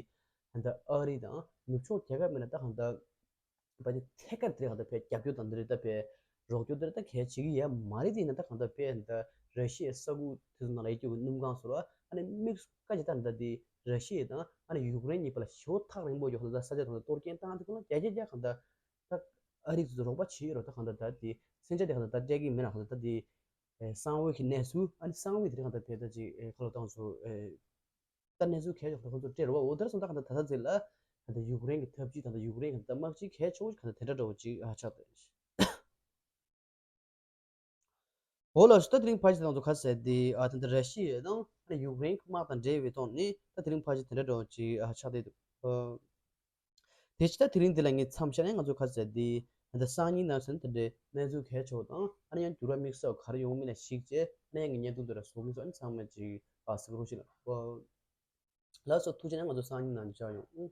གང་ལྟར་ཨ་རི་དང་ནུབ་ཕྱོགས་རྒྱལ་ཁབ་མི་ལ་ད་གང་ལྟར་བ་དེ་ཐད་ཀར་དེ་གང་ལྟར་ཕེ་རྒྱབ་སྐྱོར་དང་འདི་རེད་ད་ཕེ་རོགས་སྐྱོར་དེ་རེད་ད་གལ་བྱེད་ཀྱི་ཡ་མ་རེད། དེ་ཡིན་ན་ད་གང་ལྟར་ཕེ་ད་ར་ཤི་ཡའི་ས་ཁུལ་དེ་ཚོ་ནང་ལ་ཡོད་རྒྱུ་གི་སྣུམ་ཁང་སོགས་ལ་ཨ་ནི་དམིགས་སུ་བཀར་གྱི་ད་ད་དེ་ར་ཤི་ཡ་དང་ཨ་ནི་ཡུཀ་རེན་གཉིས་བར་ལ་ཞེ་པོ་ཐག་རིང་པོ་ཡོད་གང་ལྟར་ས་ཆ་གང་ལྟར་གཏོར་སྐྱོན་བཏང་དེ་གང་ལ་རྒྱ་རྒྱ་རྒྱ་གང་ལྟར་ད་ཨ་རི་ཚོ་རོགས་པ་བྱེད་ཡོད་རོགས་ད་གང་ལྟར་ད་དེ་མཚོན་ཆ་དེ་གང་ལྟར་ད་སྤྲད་ཀྱི་མེད་ན་གང་ལྟར་ད་དེ་གསང་བའི་གི་གནས་ཚུལ་ཨ་ནི་གསང་བའི་དེ་གང་ལྟར་ཕེ་ད་ཅིག་ཁ་ལོ་བཏང་སོང་། ད་གནས་ཚུལ་གལ་ཆེ་ཁོང་ཚོ་སྤྲད་རོགས་འོ་དེར་སོང་ད་གང་ལྟར་ད་ལྟ་ཚེ་ལ་གང་ལྟར་ཡུཀ་རེན་གི་འཐབ་ཇུས་གང་ལྟར་ཡུཀ་རེན་གང་ལྟར་དམག་ཇུས་གལ་ཆེ་བོ་གང་ལྟར་དེ་འདྲ་འདྲ་བོ་ཅིག་ཨ་ཆགས་ཏེ། འོ་ལགས་སོ། ད་དེ་རིང་ཕལ་ཆེར་ང་ཚོ་ག་ཟེར་དེ་ཨ་ད་ལྟ་ར་ཤི་ཡ་དང་ཨ་ནི་ཡུཀ་རེན་གྱི་དམག་དང་འབྲེལ་བའི་ཐོག་ནས་ད་དེ་རིང་ཕལ་ཆེར་དེ་འདྲ་འདྲ་བོ་ཅིག་ཨ་ཆགས་ཏེ་འདུག་ཨ། དེ་ཕྱི་ད་དེ་རིང་འདི་ལ་ངས་མཚམས་བཞག་ནས་ང་ཚོ་ག་ཟེར་དེ་ད་ལྟ་སང་ཉིན་ནང་ཚན་དེ་འདྲའི་གནས་ཚུལ་གལ་ཆེ་བ་དང་ཨ་ནི་ཡང་འགྱུར་བ་དམིགས་བསལ་ག་རེ་ཡོང་མིན་ལ་གཞིགས་བྱས་ཨ་ནི་ཡང་ངས་བརྙན་ཐུང་འདི་ལ་བཟོ་གི་སོང་། ཨ་ནི་ཚང་མ་ཅིག་ཨ་གཟིགས་རོགས་བྱེད་ལ། ལགས་སོ། ཐུགས་རྗེ་ཆེ། ང་ཚོ་སང་ཉིན་ནང་མཇལ་ཡོང་།